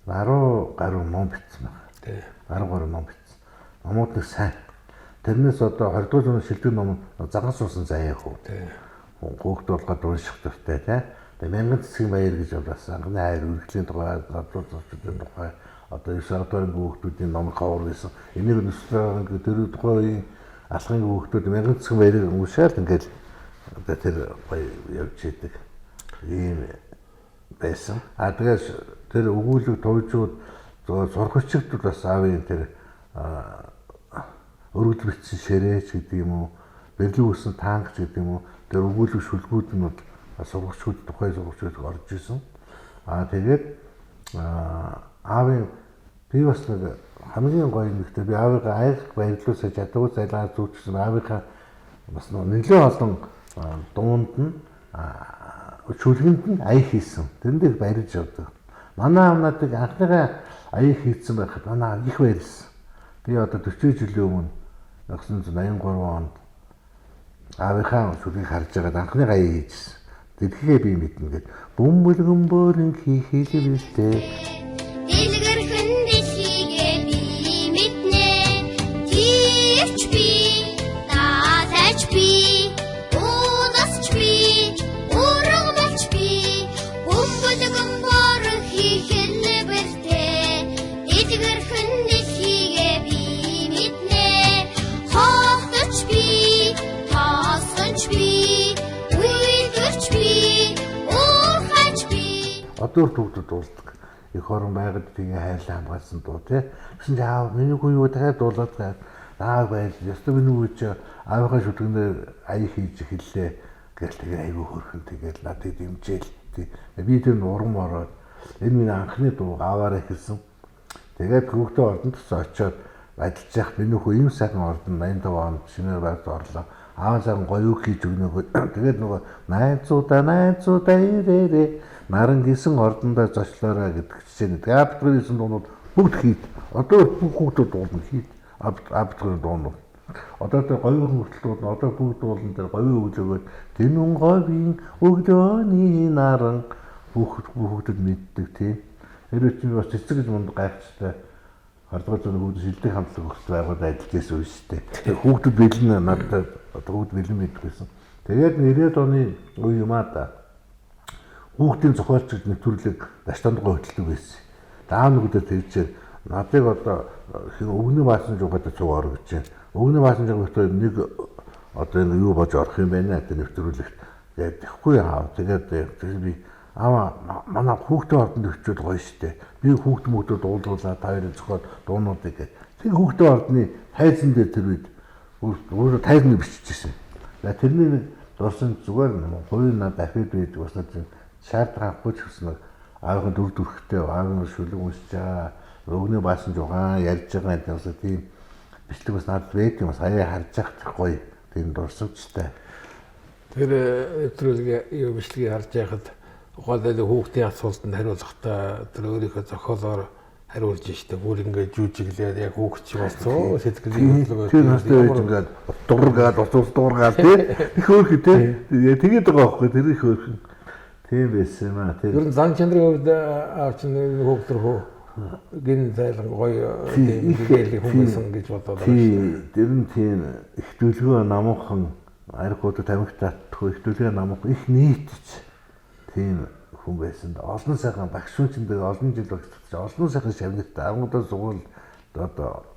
10 гаруй ном бичсэн байна. Тий. 10 гаруй ном бичсэн. Номууд нэг сайн. Тэрнээс одоо 20 дугаар зууны шилдэг ном Заган суусан заяа хөө. Тий. Хөөхд болгоод унших дуртай тий. Тэгээ Мянган цэцгийн баяр гэж бас анхны хайр үргэлжлийн тухай, гадуур зочдын тухай одоо 9 дугаар хүүхдүүдийн ном ховор байсан. Энийг нөсрөг тэр тухайн үеийн алхын хүүхдүүд Мянган цэцгийн баярыг уншаал ингээл одоо тэр гоё явж идэг ийм байсан. А тэгээс тэр өгүүлэг товжууд зөв сургагчдад бас аавын тэр өргөдөл бичсэн ширээч гэдэг юм уу, Берлин үсэн танк гэдэг юм уу, тэр өгүүлэг шүлгүүд нь бол сургагчдад тухайн сургагчдад орж исэн. А тэгээд аавын би бас нэг хамгийн гоё нэгтэй би аавыгаа аях баярлуулсаж чаддаггүй зайлгаа зүүчсэн аавынхаа бас нэлээд олон дуунд нь шүлгэнд нь аяг хийсэн. Тэрэн дээр баярлж явдаг. Манай аав надыг анхныхаа аяг хийсэн байхад манай аав их баярлсан. Би одоо 40 жилийн өмнө 1983 онд аавынхаа шүлгийг харж байгаад анхныхаа аяг хийжсэн. Дэлхийгээ би мэднэ гэд бөмбөлгөн бөөрн хийхэлвэлтэй. Дэлгэрхэн дэлхийгээ би мэднэ. Гівч би, даалайч би, уудасч би, ургамалч би, бөмбөлгөн бөөрн хийхэлвэлтэй. Дэлгэрхэн дэлхийгээ би мэднэ. Хоогдоч би, тоосгонч би, үйлдвэрч би, уурхайч би. Одоо хүүхдүүд дуулдаг. Эх орон байгаль тгийн хайрлаа хамгаалсан дуу тий. Тэгсэн чинь аав миний хүү юу дахиад дуулаад байгаа. Аав баярлал. Ёстой миний хүү чи аавынхаа шүлгэнээр аяг хийж эхэллээ гэл тэгээ айгүй хөрхөн тэгэл надыг дэмжээл тий. Би тэр нь урам ороод энэ миний анхны дуу ааваараа эхэлсэн. Тэгээд хүүхдээ ордонд төсөө очиод ажиллаж яхад миний хүү ийм сайхан ордон 85 онд шинээр байрт орлоо. Аав сайхан гоё үг хийж өгнө гоо. Тэгээд нөгөө найзуудаа найзуудаа ирээрээ наран гисэн ордондоо зочлоорой гэдэг жишээ нь. Тэгээд Абдгарын хийсэн дуунууд бүгд хийд. Одоо бүх хүүхдүүд дуулна хийд. Абдгарын дуунууд. Одоо тэр говийн хүртэл дуулна. Одоо бүгд дуулна тэр говийн өглөөгөө тэнүн говийн өглөөний наран бүх хүүхдүүд мэддэг тий. Тэр чинь бас цэцэг гэж мунд гайхалтай 20 дугаар зууны хүүхдүүд шилдэг хамтлаг хүртэл байгуулаад ажиллаж байсан үе шүү дээ. Тэр хүүхдүүд бэлэн надад одоо хүүхд бэлэн мэддэг байсан. Тэгээд 90-ад оны үе юм аа да. Хүүхдийн зохиолч гэж нэвтрүүлэг Даштандгой хөтэлдэг байсан. Даав нүгдэр тэгжээр надыг одоо хин өвгөний баасан жуугаад цуг ор гэж байна. Өвгөний баасан жуугаа битээр нэг одоо энэ юу болж орох юм байна гэдэг нэвтрүүлэгт. Тэгээд тэхгүй аав. Тэгээд би аава манай хүүхдийн ордонд өчөөд гоё штэ. Би хүүхд мөхдөд дуулуулаад та хоёрын зохиол дуунуудыг гээд. Тэр хүүхдийн ордны тайзан дээр тэр үед өөрөө тайзан биччихсэн. За тэрний нэг дурсан зүгээр хувийн над афид байдаг бас нэг шаардлага авахгүй ч гэсэн нэг аавын дүр төрхтэй аавын шүлэг уншиж байгаа өвгөний баасан жугаан ярьж байгаа гэдэг бас тийм бичлэг бас надад байдаг юм сая харж явах гоё тийм дурсамжтай. Тэр нэвтрүүлгийн юу бичлэгийг харж байхад ухаалал хүүхдийн асуултанд хариулахдаа тэр өөрийнхөө зохиолоор хариулж штэ. Бүр ингээд жүжиглээд яг хүүхд шиг болсон сэтгэлийн хөдөлгөөн. Тэр настай байж ингээд дургаад уцус дургаад тий. Их хөөрхөн тий. Тэгээд байгаа байхгүй тэр их хөөрхөн. Тийм байсан юм аа. Тэр Ер нь зан чанарын хувьд аав чинь хүүхд рүү гин зайлан гоё тийм гэрээлэг хүн байсан гэж бодоод байгаа шүү дээ. Тэр нь тийм их дүлгөө намуухан архиуд тамхи татдаггүй их дүлгөө намуухан их нийтч тийм хүн байсан. Олон сайхан багш хүн чинь олон жил багш олон сайхан шавнартай 10 удаа сургууль одоо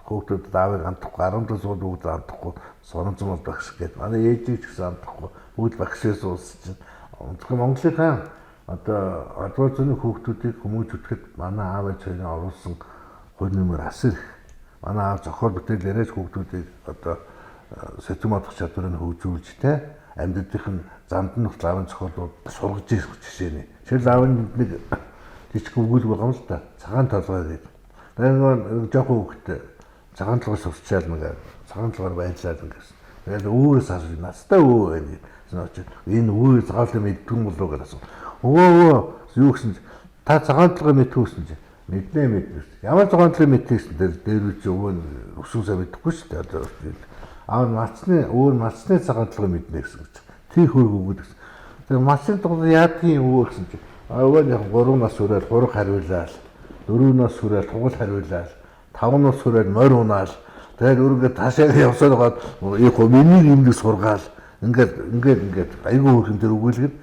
Хүүхдүүд аавыг андахгүй, 17 сууд бүгд андахгүй, соронзон бол багш гээд манай ээжийг ч гэсэн андахгүй, бүгд багшээс уусч чинь. Тэгэхээр Монголынхаа одоо одвол зүүнний хүүхдүүдийг хүмүүжүүлэхэд манай аав ээж хоёрын оруулсан хувь нэмэр асар их. Манай аав зохиол бүтээлээрээ ч хүүхдүүдийг одоо сэтгэл бодох чадварыг хөгжүүлж те амьдралын замд нь хүртэл аавын зохиолууд сургаж ирэх жишээ нэ. Жишээл аавын нэг жижиг өгүүлбэр байгаа юм л да. Цагаан толгой гэдэг. Тэгээ нэг жоохон хүүхдээ цагаан толгой сурчаал нэг цагаан толгойр байрлаад ингэсэн. Тэгээд өвөөс асууж настай өвөө байна гэсэн очиж энэ өвөө цагаан толгой мэддэг юм болов уу гэж асуу. Өвөө юу гэсэн чи та цагаан толгой мэддэг гэсэн чи мэднэ мэднэ. Ямар цагаан толгой мэддэг гэсэн дээр дээр үчи өвөө нь өсвөсөө мэдэхгүй шүү дээ. Одоо аав мацны өвөө мацны цагаан толгой мэднэ гэсэн чи. Тэр хөрг өгöd гэсэн. Тэгээ мацны толгой яадгийн өвөө гэсэн чи өвөө нь яг 3 нас хүрээд 3 хариулаад 4 нас хүрээд тугал хариулаад 5 нас хүрээд морь унаал тэгээд өөрөнгө таашаа явсаар байгаад яг миний юмыг сургаал ингээд ингээд ингээд айгүй хөрхөн тэр өгүүлгээд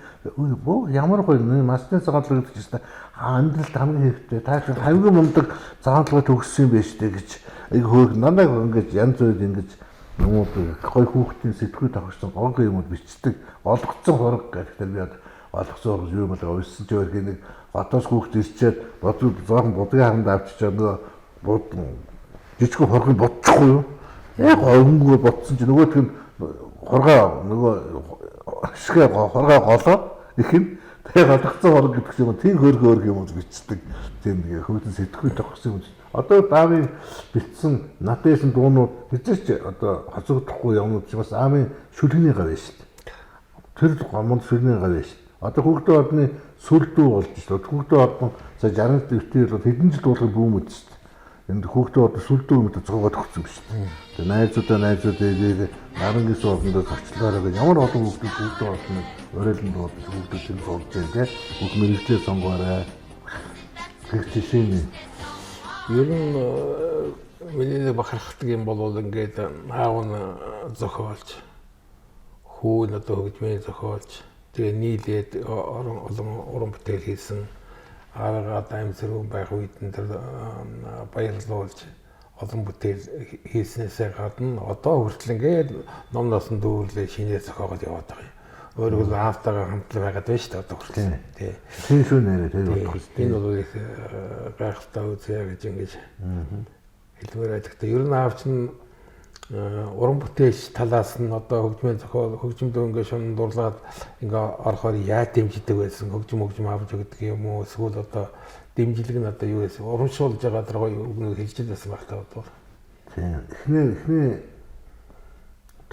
бөө ямар гоё масны цагаан толгой гэж чинь амьдралд хамгийн хэрэгтэй та чинь хамгийн мундаг цагаан толгой төгссөн юм байна штэ гэж айгүй хөөрхөн дандаа ингээд янз бүрийн ингэж юмуд гоё хүүхдийн сэтгүү тавхсан гоё гоё юмуд бичдэг олгоцсон хураг гэх тэр би олгоцсон хураг юу юм бол уйссан ч өөр нэг хотоос хүүхд ирчээд бодлоо жоохон будгийн харанд авчичаад нөгөө бод жижиг хургийг бодчихгүй юу? Яг өнгөө бодсон чи нөгөөх нь хургаа нөгөө хэсгээ хургаа голоо их юм. Тэгээ голгоцсон хураг гэдэг юм тийм хөргө хөргө юм бичдэг. Тийм нэг хөвдөн сэтгүү тогсон юм. Одоо аавын битсэн надад дуунууд хэзээ ч одоо хоцогдохгүй юмнууд чи бас аавын шүлгний гав шүү дээ. Тэр гомонд шүлгний гав шүү дээ. Одоо хүүхдийн ордны сүр дүү болж шүү дээ. Хүүхдийн ордон сая 60 дэвтэр бол хэдэн жил дуулахын бүүм үз шүү дээ. Энд хүүхдийн ордон сүр дүү юмд зогоод өгсөн юм шүү дээ. Тэгээ найзуудаа ирээд нарангис ордонд зочлоорой гэж ямар олон хүүхдүүд хүүхдийн ордны орайлон дуудаж хүүхдүүд тэр сурж байна те. Бүх мэрэгчлээ сонгоорой. Тэр жишээ нь Ер нь миний нэг бахархдаг юм бол ингээд аав нь зохиолч, хүү нь одоо хөгжмийн зохиолч, тэгээ нийлээд орон олон уран бүтээл хийсэн. Аавыгаа амьсруу байх үед нь тэр баярлуулж олон бүтээл хийснээсээ гадна одоо хүртэл ингээд ном носон дүүрлээ шинээр зохиогоод яваад байгаа юм. Өөрөөр хэлбэл аавтайгаа хамт байгаад байна шүү дээ одоо хүртэл. Тий. Тийм шүү нэрээ тэр бодох Тийм. Энэ бол их гайхалтай үзье гэж ингэж хэлмээр байдаг. Ер нь аав чинь уран бүтээлч талаас нь одоо хөгжмийн зохиол хөгжмөдөө ингээд шунан дурлаад ингээ орохоор яаж дэмждэг байсан, хөгжим авч өгдөг юм уу, эсвэл одоо дэмжлэг нь одоо юу байсан, урамшуулж байгаа дэр гоё үгнүүд хэлж байсан байх та одоо. Тийм. Эхний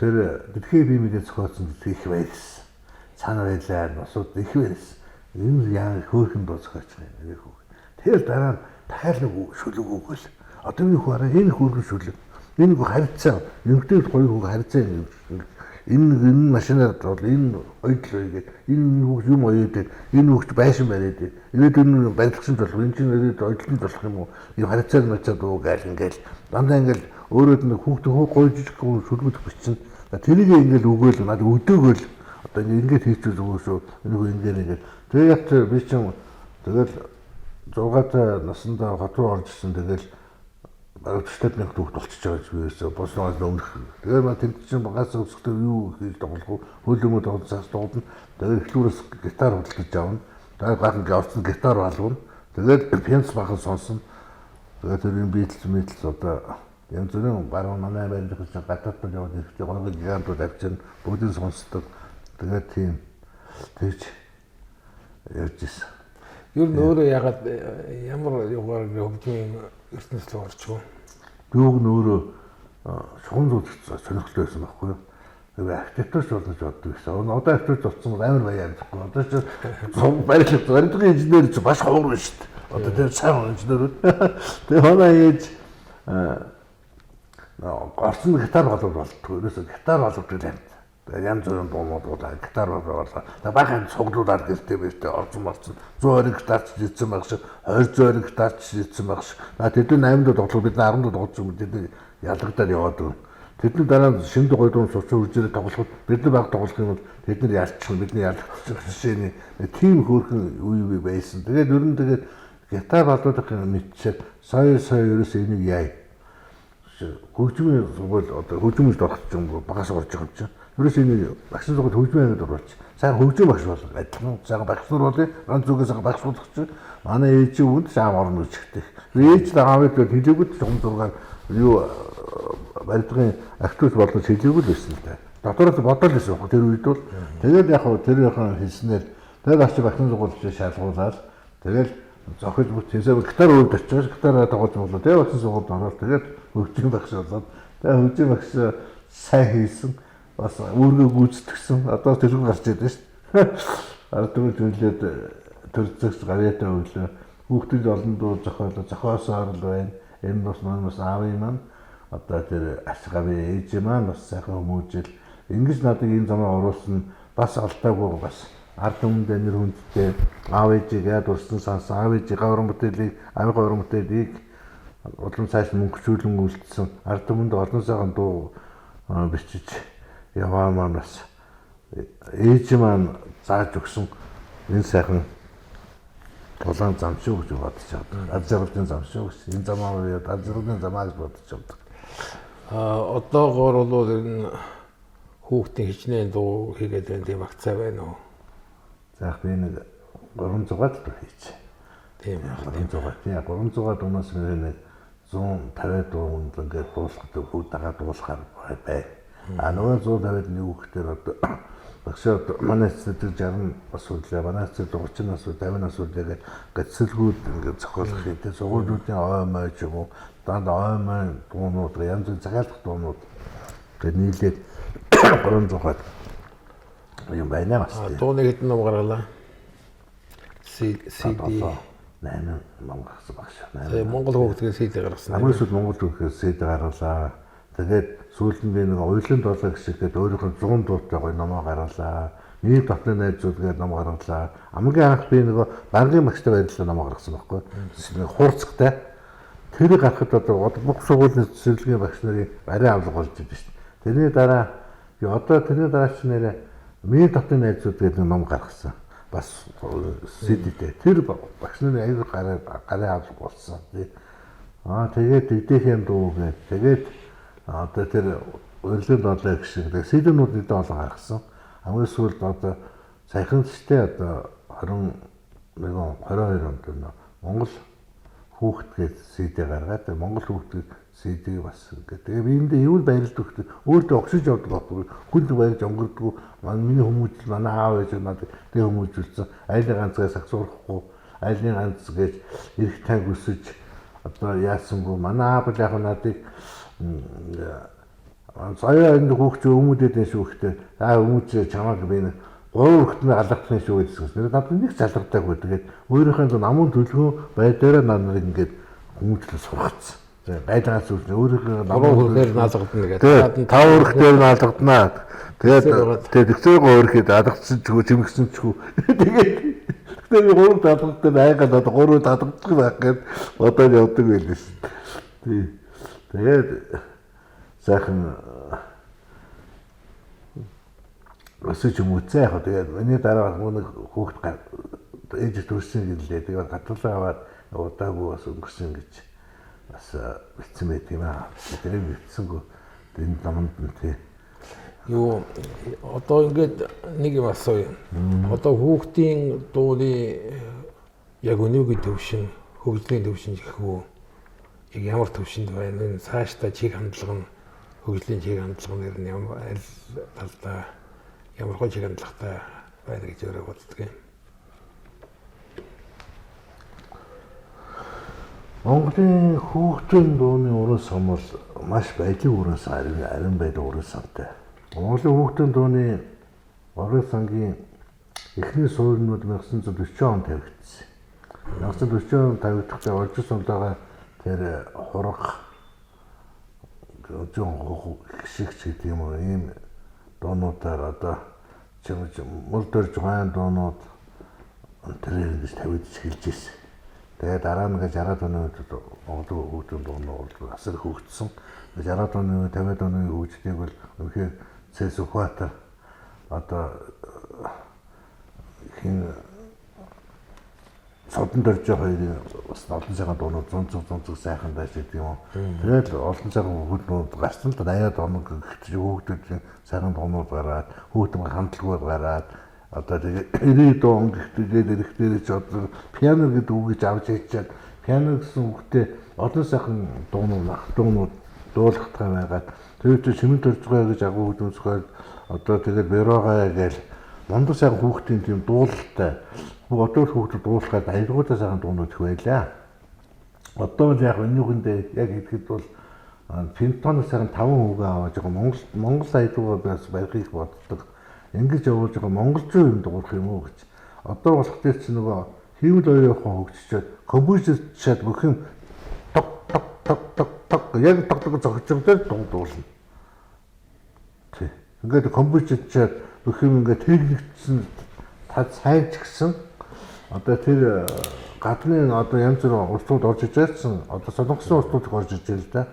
тэр дэлхийн бие мэдээ зохиоцсон гэдэг их байсан. Цаана байлаа, нусууд их байсан. Энэ яа хөөрхөн дуу зохиоч юм нэг хүүх. Тэр дараа нь дахиад нэг шүлэг өгөөл. Одоо энэ хүү араа энэ хөөрхөн шүлэг. Энэ хүү харьцаа, эмгтэй гоё хүү харьцаа юм. Энэ машинаар бол энэ оёдл гээд энэ хүүхд юм оёод энэ хүүхд байшин бариад ирээд энэ барилгачин болох энэ чинь ирээд оёдлон болох юм уу? Энэ харьцаа начаад дуу гаал ингээл дандаа ингээл өөрөө нэг хүүхд хөө гоё жижиг шүлгүүд бичсэн. Тэрийг ингээл өгөөл надад өдөөгөөл одоо ингээд хийчихвэл зүгээр шүү. Энэ хүү ингээд ингээд тэгээд би чинь тэгэл 6 наснда хот руу орж ирсэн тэгэл бараг 40 мянган хүүхд болчихж байгаа гэж би ерөөсөө босноос өмнөх. Тэгээд маа тэнд чинь багаас өсөхдөө юу хийж тоглох вэ? Хөл өмөө тоглож цаас тоглоно. Тэгээд эхлүүрээс гитар худалдаж авна. Тэгээд баахан орцсон гитар балгана. Тэгээд пианист баахан сонсно. Тэгээд тэр юм Beatles одоо янз бүрийн баруун манай байрлах чинь гадаадд яваад ирэхдээ гоё гигантууд авчин бүгдийг сонсдог. Тэгээд тийм тэгж явж исэн. Ер нь өөрөө ягаад ямар юугаар хөгжмийн ертөнцийн рүү орчихов? Юуг нь өөрөө шугам зүйн сонирхолтой байсан байхгүй юу? Тэгээ архитектурч болно гэж боддог гэсэн. Одоо архитектурч болсон бол амар баян амжихгүй. Одоо ч барилга барилгын инженер ч маш ховор байна шүү дээ. Одоо тэр сайн инженерүүд. Тэгээ манай ээж орсон гитар болов болтгүй. Ерөөсөө гитар боловдаг л амт. Тэгээ янз бүрийн дуунууд дуулаа, гитар болоо. Тэгээ баахан цуглуулаад гэртээ бэртээ орсон болсон. 120 гитарч жийдсэн байх шиг, 220 гитарч жийдсэн байх шиг. На тэдний 8 дуу тоглох бид 10 дуу тоглож юм тэдний ялгагдаад яваад өгнө. Тэдний дараа нь шинэ гоё дуун сурч үржээрээ тоглоход бид нар баг тоглох юм бол тэд нар ялчих, бидний ялагдчих жишээний тийм хөөрхөн үе үе байсан. Тэгээд ер нь тэгээд гитар болоодох юм мэдчихэд сая сая ерөөсөө энийг яа. Хөгжмийн сургууль одоо хөгжмөд орох юм багаас орж байгаа юм чинь. Ерөөс энэ багшин сургууль хөгжмийн ангид оруулж. Сайн хөгжим багш бол адилхан. Сайхан багш нар болъё. Ганц зүгээс сайхан багш болох чинь. Манай ээжийн үгэнд саам орно гэж хэлдэг. Ээж л аавыг хэлээгүй л чухам зургаар юу барилгын активист болгож хэлээгүй л байсан л да. Дотроос бодол байсан байхгүй тэр үед бол. Тэгээд яг хөө тэр яхан хэлснээр тэгээд очиж багшин сургуульд шалгуулаад тэгээд зохиж бүтээсээ гитар өвд очиж гитараа тоглож болоо. Тэгээд багшин сургуульд ороод тэгээд хөгжим багш болоод тэгээд хөгжим багш сайн хийсэн. Бас үүргээ гүйцэтгсэн. Одоо тэрхүү гарч ирдэ шүү дээ. Ард түмэн төлөөд төр зэгс гарьяатай өглөө. Хүүхдүүд олон дуу зохиолоо зохиосоор л байна. Энэ бас маань бас аавын маань одоо тэр ач гавь ээж маань бас сайхан хүмүүжил ингэж надад энэ замаар оруулсан бас алдаагүй бас ард түмэндээ нэр хүндтэй аав ээжийг яад урсан сансан аав ээжийнхээ уран бүтээлийг аавынхаа уран бүтээлийг улам цааш мөнгөчүүлэн үлдсэн ард түмэнд олон сайхан дуу бичиж яваа маань бас ээж маань зааж өгсөн энэ сайхан улаан зам шүү гэж бодож байгаа. Аз жаргалын зам шүү гэж. Энэ замаа аз жаргалын замаа гэж бодож явдаг. Одоогоор бол энэ хүүхдийн хичнээн дуу хийгээд байна тийм агцаа байна уу? За би нэг 300-аад дуу хийж. Тийм 300-аад. Тийм 300-аад дуунаас нэг 150 дуу ингээд дуулахад хүү дагаа дуулахаар бай. А нөгөө 150-ад нэг хүүхдээр одоо багшаа манай эцэд 60 бас үлээ, манай эцэд 30 нас үү 50 нас үлээ гэж гацэлгүүд ингээд зохиолох юм. Тэгээ сургуулиудын ой мой ч юм уу дандаа ой мой дуунууд янз бүрийн захиалах дуунууд тэгээд нийлээд 300-аад юм байна бас. Дууны хэдэн ном гаргалаа? CD 8 ном гаргасан багш. Тэгээ Монгол хүүхдийн CD гаргасан. Хамгийн сүүлд Монгол хүүхдийн CD гаргалаа. Тэгээд сүүлд нь би нэг уйлан долоо гişгээд өөрийнх нь 100 дуутай гоё номоо гаргалаа. Миний дотны найзууд гээд ном гаргалаа. Хамгийн анх би нөгөө банкын багштай баярлалаа номоо гаргасан байхгүй. Нэг хурцтай. Тэр гарахад одоо бүх сургуулийн цэцэрлэгийн багш нарын барай авлага болж идэв шүү дээ. Тэрний дараа би одоо тэрний дараа ч нэрээ миний дотны найзууд гээд нэг ном гаргасан. Бас CD-тэй. Тэр багш нарын аягүй гарай авлага болсон. Аа тэгээд дэгдэхийн дуу гээд тэгээд одоо тэр урилгын долоо гэх шиг CD-нууд нэгдээ олон гаргасан. Хамгийн сүүлд одоо саяхан ч одоо 21 22 онд Монгол хүүхэд гэж CD гаргаад Монгол хүүхэд CD бас ингээд тэгээ би эндээ юу баярлдаг вэ? Өөртөө огшиж явдаг байхгүй. Хүнд баярж өнгөрдөг. Миний хүмүүжил манай аав ээж надад тэгээ хүмүүжүүлсэн. Айлын ганцгаа сагсуурахгүй, айлын ганц гэж эрх тайг өсөж одоо яасангүй. Манай аав л яг надыг заяа энэ хүүхч өмөдөд энэ шүү гэхдээ аа өмөж чамааг би нэг гурван хүүхдний алгадах шүү гэсэн. Тэр надад нэг залгадаагүй. Тэгээд өөрийнхөө намун төлгөө байдаараа над нарыг ингээд хүмүүжлээ сургацсан. Гайлгаас үлдэн өөрийнхөө намун хөрхөөр наалгадна гэдэг. Тав хөрхөөр наалгаднаа. Тэгээд тэгээд тэгсээгөө өөрхөд алгадсан ч хүү чимгсэн ч хүү. Тэгээд тэгээд гурав даалгадтай айгаад одоо гурав даалгадах байх гээд бодоод явдаг байлээ шүү. Тий. Тэгээд сайхан өсөж хүмүүцээ яг тэгээд миний дараа нэг хүүхд ээж төрсөн гэлээ. Тэгээд гадарлаа аваад удаагүй бас өнгөрсөн гэж бас битсэн байт юм аа. Тэр битсэнгүү энэ номонд нь тий. Юу одоо ингээд нэг юм асууя. Одоо хүүхдийн дууны яг өнөөгийн төвшин, хөгжлийн төвшин гэх үү? Яг ямар төвшөнд байна вэ? Цаашдаа чиг хандлага нь хөгжлийн чиг хандлага нь ер нь ямар аль талдаа ямар хөө чиг хандлагатай байна гэж өөрөө боддог юм. Монголын хүүхдийн дууны уран сан бол маш баялаг уран сан, арин баялаг уран сантай. Монголын хүүхдийн дууны уран сангийн эхний суурнууд 1940 онд тавигдсан. 1940 онд тавигдахдаа Олжир сумлаагаа тэр хураг зүүн гişигч гэдэг юм уу ийм дуунуудаар одоо чимж мөр дөрж гайн дуунууд тэр ингэж тавигдж эхэлж ирсэн. Тэгээд дараа нь ингээд 60-аад оны үед Монгол хүүхдийн дуунууд бол асар хөгжсөн. 60-аад оны үед 50-аад оны хөгжлийг бол үнэхээр Цэс Сүхбаатар одоо хин Содон доржоо хоёрын бас олон сайхан дуунууд зун зун сайхан байж гэдэг юм уу. Тэгэл олон сайхан хүүхдүүд гарсан л 80-аад он гэхэд хүүхдүүд сайхан дуунууд гараад хүүхдүүд хамтлагууд гараад одоо тэгээ 90 он гэхтэйгээд эрэхтэрээ ч одоо пиано гэдэг үгийг авч хийчихэд пиано гэсэн үгтэй олон сайхан дуунууд ах дуунууд дуулахтай байгаад тэр чинь шимэн төржгой гэж агуу хүүхдүүд зохиол одоо тэгээд бэрогой гэж мундаг сайхан хүүхдийн тийм дуулалтай одоо хүүхдүүд дуулахад аялгуудаа сайхан дуунууд их байлаа. Одоо л яг энүүхэндээ яг хэлэхэд бол Пентон сайхан 5 хүүгээ аваад байгаа Монгол аялгуугаа бас барихыг боддог. Ингэж явуулж байгаа монголчуу юм дуурах юм уу гэж. Одоо болох дээр чи нөгөө хиймэл оюун ухаан хөгжчөөд компьютерчаад бүх юм ток ток ток ток ток яг ток ток зогсож дээр дуулна. Тий. Ингээд компьютерчаад бүх юм ингээд техникчсэн та сайн ч гэсэн одоо тэр гадны одоо янз бүрийн улсууд орж иж байсан. Одоо Солонгосын улсууд их орж иж байна л да.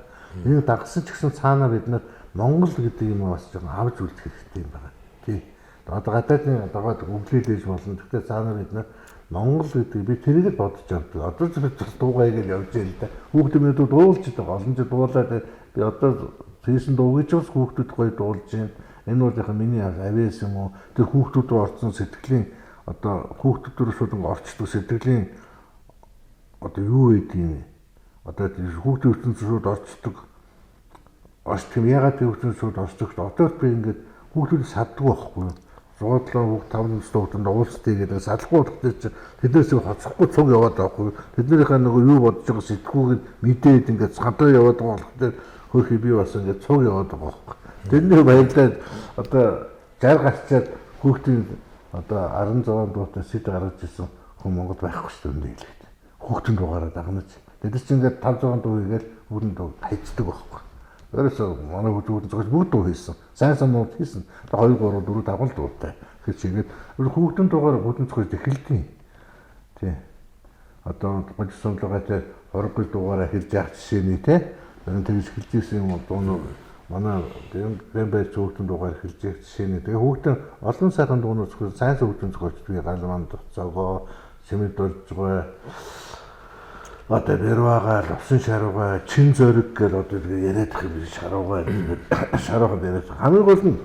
Энийг дагсан ч гэсэн цаанаа бид нар Монгол гэдэг юм бас жоохон авч үлдэх хэрэгтэй юм байна. Тий. Одоо гадаадын дагаад өглөөлж болно. Гэхдээ цаанаа бид нар Монгол гэдэг би тэрийг л бодож явдаг. Одоо ч би дуугаа хийгээл явж байна л да. Хүүхдүүд минь дуулж байгаа. Олон жил дуулаад би одоо тийсэн дуугийч бас хүүхдүүд гоё дуулж байна. Энэ бол яг миний авиас юм уу? Тэр хүүхдүүд рүү орсон сэтгэлийн одоо хүүхдүүд рүү шууд ингээ орчдөг сэтгэлийн одоо юу гэдэг юм бэ? Одоо хүүхдийн ертөнцийн шууд орчдөг. Орчдөг юм. Ягаад тэр ертөнцийн шууд орчдөг? Одоо би ингээд хүүхдүүд саддгүй байхгүй юу? 6 7 хүүхд 5 настай хүүхдүүд уулзтыг гэдэг салахгүй болохоор чи тэднээс хоцохгүй цуг яваад байгаа байхгүй юу? Тэднийхээ нөгөө юу бодож байгаа сэтгүүг нь мэдээд ингээд гадаа яваад байгаа болохоор хөөхий би бас ингээд цуг яваад байгаа байхгүй. Тэрний баярлаад одоо 60 гарчаад хүүхдийн одоо 16 дуутай сэт гаргаж ирсэн хүн Монгол байхгүй шүү дээ хэлээд. Хүүхдийн дугаараа дагнаж. Тэд чинь ингээд 5 6 дуу хийгээл хүүхдийн дуу хайцдаг байхгүй. Өөрөөсөө манай хүүхдүүд зогсож бүгд дуу хийсэн. Сайн санууд хийсэн. 2 3 4 5 дуутай. Тэгэхээр чигээд хүүхдийн дугаар хүүхдэн зохиож эхэлдэг. Тий. Одоо бодис сумлагаатай 20 дугаараа хэлж яах жишээний те. Тэр эхэлж ирсэн юм дуунууд манай Гэмбэр хүүхдэн дугаар эхэлж яах жишээний. Тэгээ хүүхдэн олон сайхан дуунууд зохиож сайн хүүхдэн зохиож би галманд цогоо чимэд дуржгой одоо бэрвагаа лувсан шаруугаа чин зориг гэл одоо тэгээ яриад их юм шаруугаа шаруугаа яриад хамгийн гол нь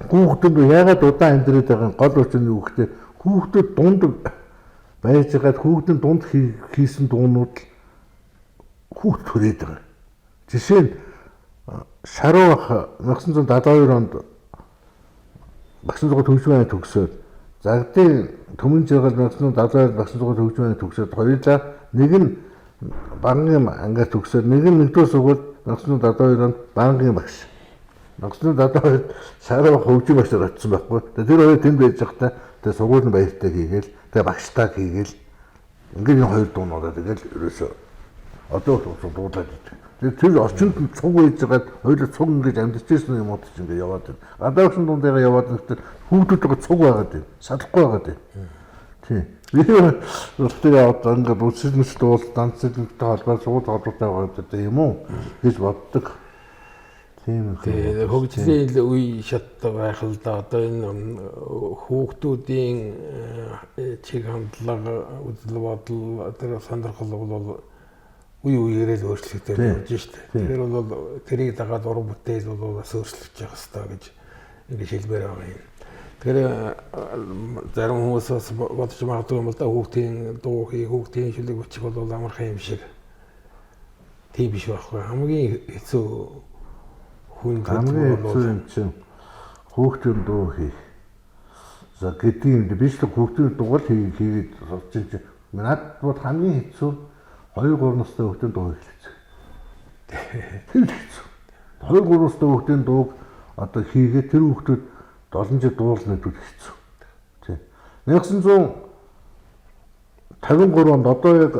хүүхдүүд яагаад удаан амьдраад байгаа нь гол учир нь юу гэхээр хүүхдүүд дунд байж байгаад хүүхдийн дунд хийсэн дуунууд л хүүхд төрээд байгаа. Жишээ нь шаруу ах 1972 онд багшин зугаа төгсмөн төгсөөд загдын төмөн жиргэл 1972 багшин зугаа төгсмөн төгсөөд хоёулаа нэг нь бангийн ангаар төгсөөд нэг нь нэгдүгээр сургууль 1972 онд бангийн багш. 1972 шаруу хөгжим багшаар очсон байхгүй. Тэр хоёр тэнд байж байхдаа тэгээ сургууль нь баяртай хийгээл тэгээ багштаа хийгээл ингээд энэ хоёр дуунуудаа тэгэл ерөөсөө одоо дуулаад идэг. Тэр орчинд нь цуг байж байгаад хоёулаа цуг ингэж амьдарч ирсэн юмуд ч ингээд яваад байна. Гадаа багшин дундаа яваад нэгтэл хүүхдүүдтэйгээ цуг байгаад байна. Салахгүй байгаад байна. Тий. Би тэр одоо ингээд үсэл мэс дуул данцлэгтэй холбоо сууд холбоотой байгаа юм уу гэж боддог. Тийм ээ. Хөгжлийн үе шат байх л да. Одоо энэ хүүхдүүдийн чиг хандлага, үзэл бодол, тэр сонирхол бол үе үеэрээ л өөрчлөгдөж явж штэ. Тэгэхээр бол тэрийг дагаад уран бүтээл бол бас өөрчлөгдөж явах хэрэгтэй гэж ингэж хэлмээр байгаа юм. Тэгэхээр зарим хүмүүс бас бодож магадгүй юм л да, хүүхдийн дуу хий, хүүхдийн шүлэг бичих бол амархан юм шиг. Тийм биш байхгүй. Хамгийн хэцүү хүн хамгийн хэцүү юм чинь хүүхдийн дуу хийх. За гэдэг юм биш л хүүхдийн дуу л хийгээд сурч чинь надад бол хамгийн хэцүү 2 3 настай хүүхдийн дуу хийх хэцүү. Тэр хэцүү. 2 3 настай хүүхдийн дууг одоо хийгээд тэр хүүхдүүд олон жил дуулна гэдэг хэцүү. Тий. 1953 онд одоо яг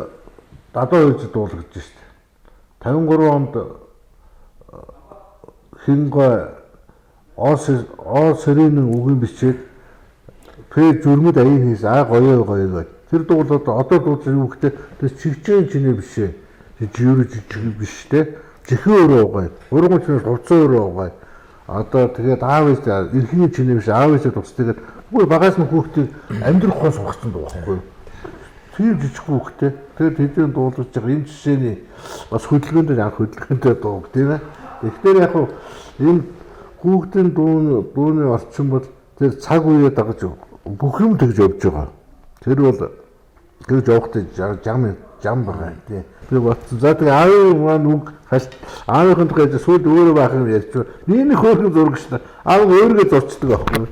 72 жил дуулгаж штэ. 53 онд Хингой О сэрийн үгийн бичээд П зүрмэд аян хийс а гоё гоё гэдэг. Тэр дуулууд одоо дуулж юу гэхдээ тэр чигчэн чинээ биш ээ. Тэр жижиг биш те. Жихэн өрөө угай. Ургамч чинээс хувцсан өрөө угай. Одоо тэгээд аав ээж эрхийн чинээ биш аав ээжээ тусдаад үгүй багаас нь хүүхдийг амьдрах хоо суугацсан дуу байхгүй юу? Тийм жижиг хүүхдээ. Тэгээд тэдний дуулаж байгаа энэ жишээний бас хөдөлгөөнд анх хөдөлгөөнтэй дуу тийм ээ. Тэгэхээр яг хуу энэ хүүхдийн дууны орчин бол тэр цаг үеэ дагаж бүх юм тэгж явж байгаа. Тэр бол тэгж явахдаа жам байгаа юм тий. Би бодсон. За тэгээ аавын маань үг хальт аавынхын тухай сүүлд өөрөө байх юм ярьж байна. Миний хөөрхөн зураг шүү дээ. Аав өөрийгөө зурчдаг байхгүй.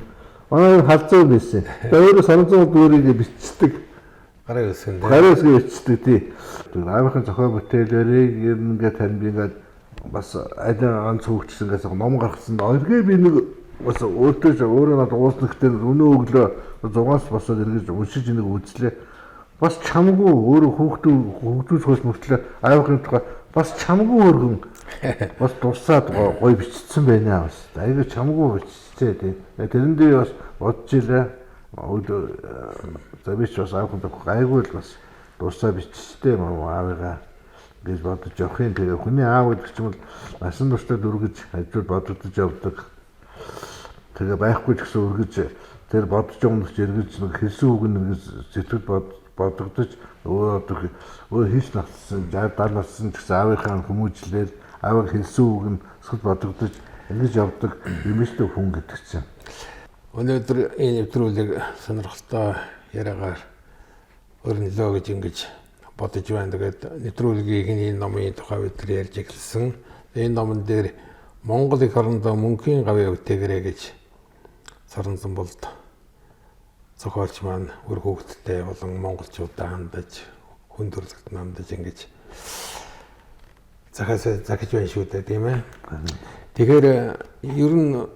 Манай халзуу байсан. Тэгээ өөрөө саранцсан дүүрийг бичдэг. Гарын үсгэн дээр. Гарын үсгийг бичдэг тий. Тэр аавынхын зохион бүтээлээрээ ер нь ингээд тань би ингээд бас алин ганц хүүхдсэн ингээд ном гаргасан. Эргээ би нэг бас өөртөө өөрөө надад уулзна гэхдээ өнөө өглөө 6-аас босоод эргэж уншиж нэг үзлээ. Бас чамгүй өөрөө хүүхдүүд хөөс мөртлөө аавынхын тухай бас чамгүй өргөн бас дурсаад гоё бичсэн байна бас. Айгүй чамгүй бичсэн тий. Тэрэн дээр бас бодож илээ. За би ч бас аавынхын тухай гайгүй л бас дурсаа бичсэн юм аавыгаа гэж бодож явах юм. Тэгээ хүний аав гэдэг чинь бол насан туршдаа дүргэж хажууд бодогдож явдаг. Тэгээ байхгүй ч гэсэн өргөж тэр бодож өмнөч эргэж нэг хэлсэн үг нь эргэж сэтгэл бодогдож өөрөө хийс нассан 60 70 нассан ч гэсэн аавынхаа хүмүүжлээр аавын хэлсэн үг нь сэтгэл бодогдож ингэж явдаг юм шүү хүн гэдэг чинь. Өнөөдөр энэ нэвтрүүлэг сонирхолтой яриагаар өрнөлөө гэж ингэж бодож байна. Тэгээд нэвтрүүлгийн энэ номын тухай бид нар ярьж эхэлсэн. Энэ номон дээр Монгол эх орондоо мөнхийн гавьяа бүтээгэрэй гэж Соронзон болд зохиолч маань үр хүүхэдтэй болон монголчуудаа хандаж, хүн төрөлхтөнд хандаж ингэж захиж байна шүү дээ, тийм ээ. Тэгэхээр ер нь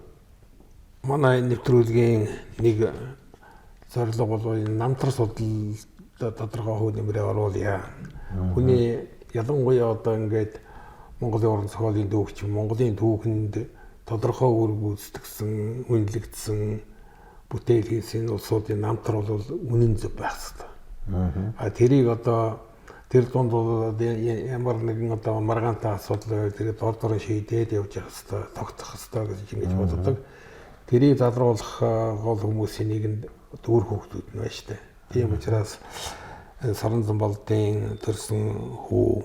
манай нэвтрүүлгийн нэг зорилго бол энэ намтар судлал тодорхой хөв нэмрээ оруулъя. Хүний ялангуяа одоо ингээд Монголын уран зохиолын түүхч Монголын түүхэнд тодорхой үр гүйцэтгсэн, үнэлэгдсэн бүтээл хийсэн улсуудын намтар бол үнэн зөв байх хэрэгтэй. А тэрийг одоо тэр дунд бол ямар нэгэн одоо маргаантай асуудал байвал тэгээд дор дорын шийдээд явж явах хэрэгтэй, тогтох хэрэгтэй гэж ингэж боддог. Тэрийг залруулах гол хүмүүсийн нэг нь дүүр хүүхдүүд нь байна шүү дээ. Тийм учраас Соронзон болдын төрсөн хүү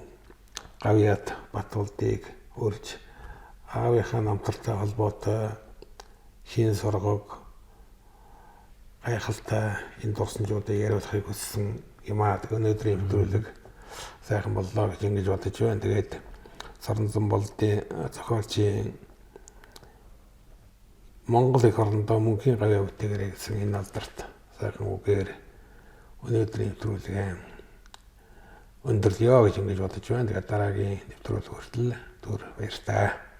Гавьяат Батулдыг урьж аавынхаа намтартай холбоотой шин соргог гайхалтай энэ дурсамжуудыг яриулахыг хүссэн юм аа. Өнөөдрийн нэвтрүүлэг сайхан боллоо гэж ингэж бодож байна. Тэгээд Соронзон болдын зохиолчийн Монгол эх орондоо мөнхийн гавьяа бүтээгэрэй гэсэн энэ алдарт сайхан үгээр өнөөдрийн нэвтрүүлгээ өндөрлөё гэж ингэж бодож байна. Тэгээд дараагийн нэвтрүүлэг хүртэл түр баяртай.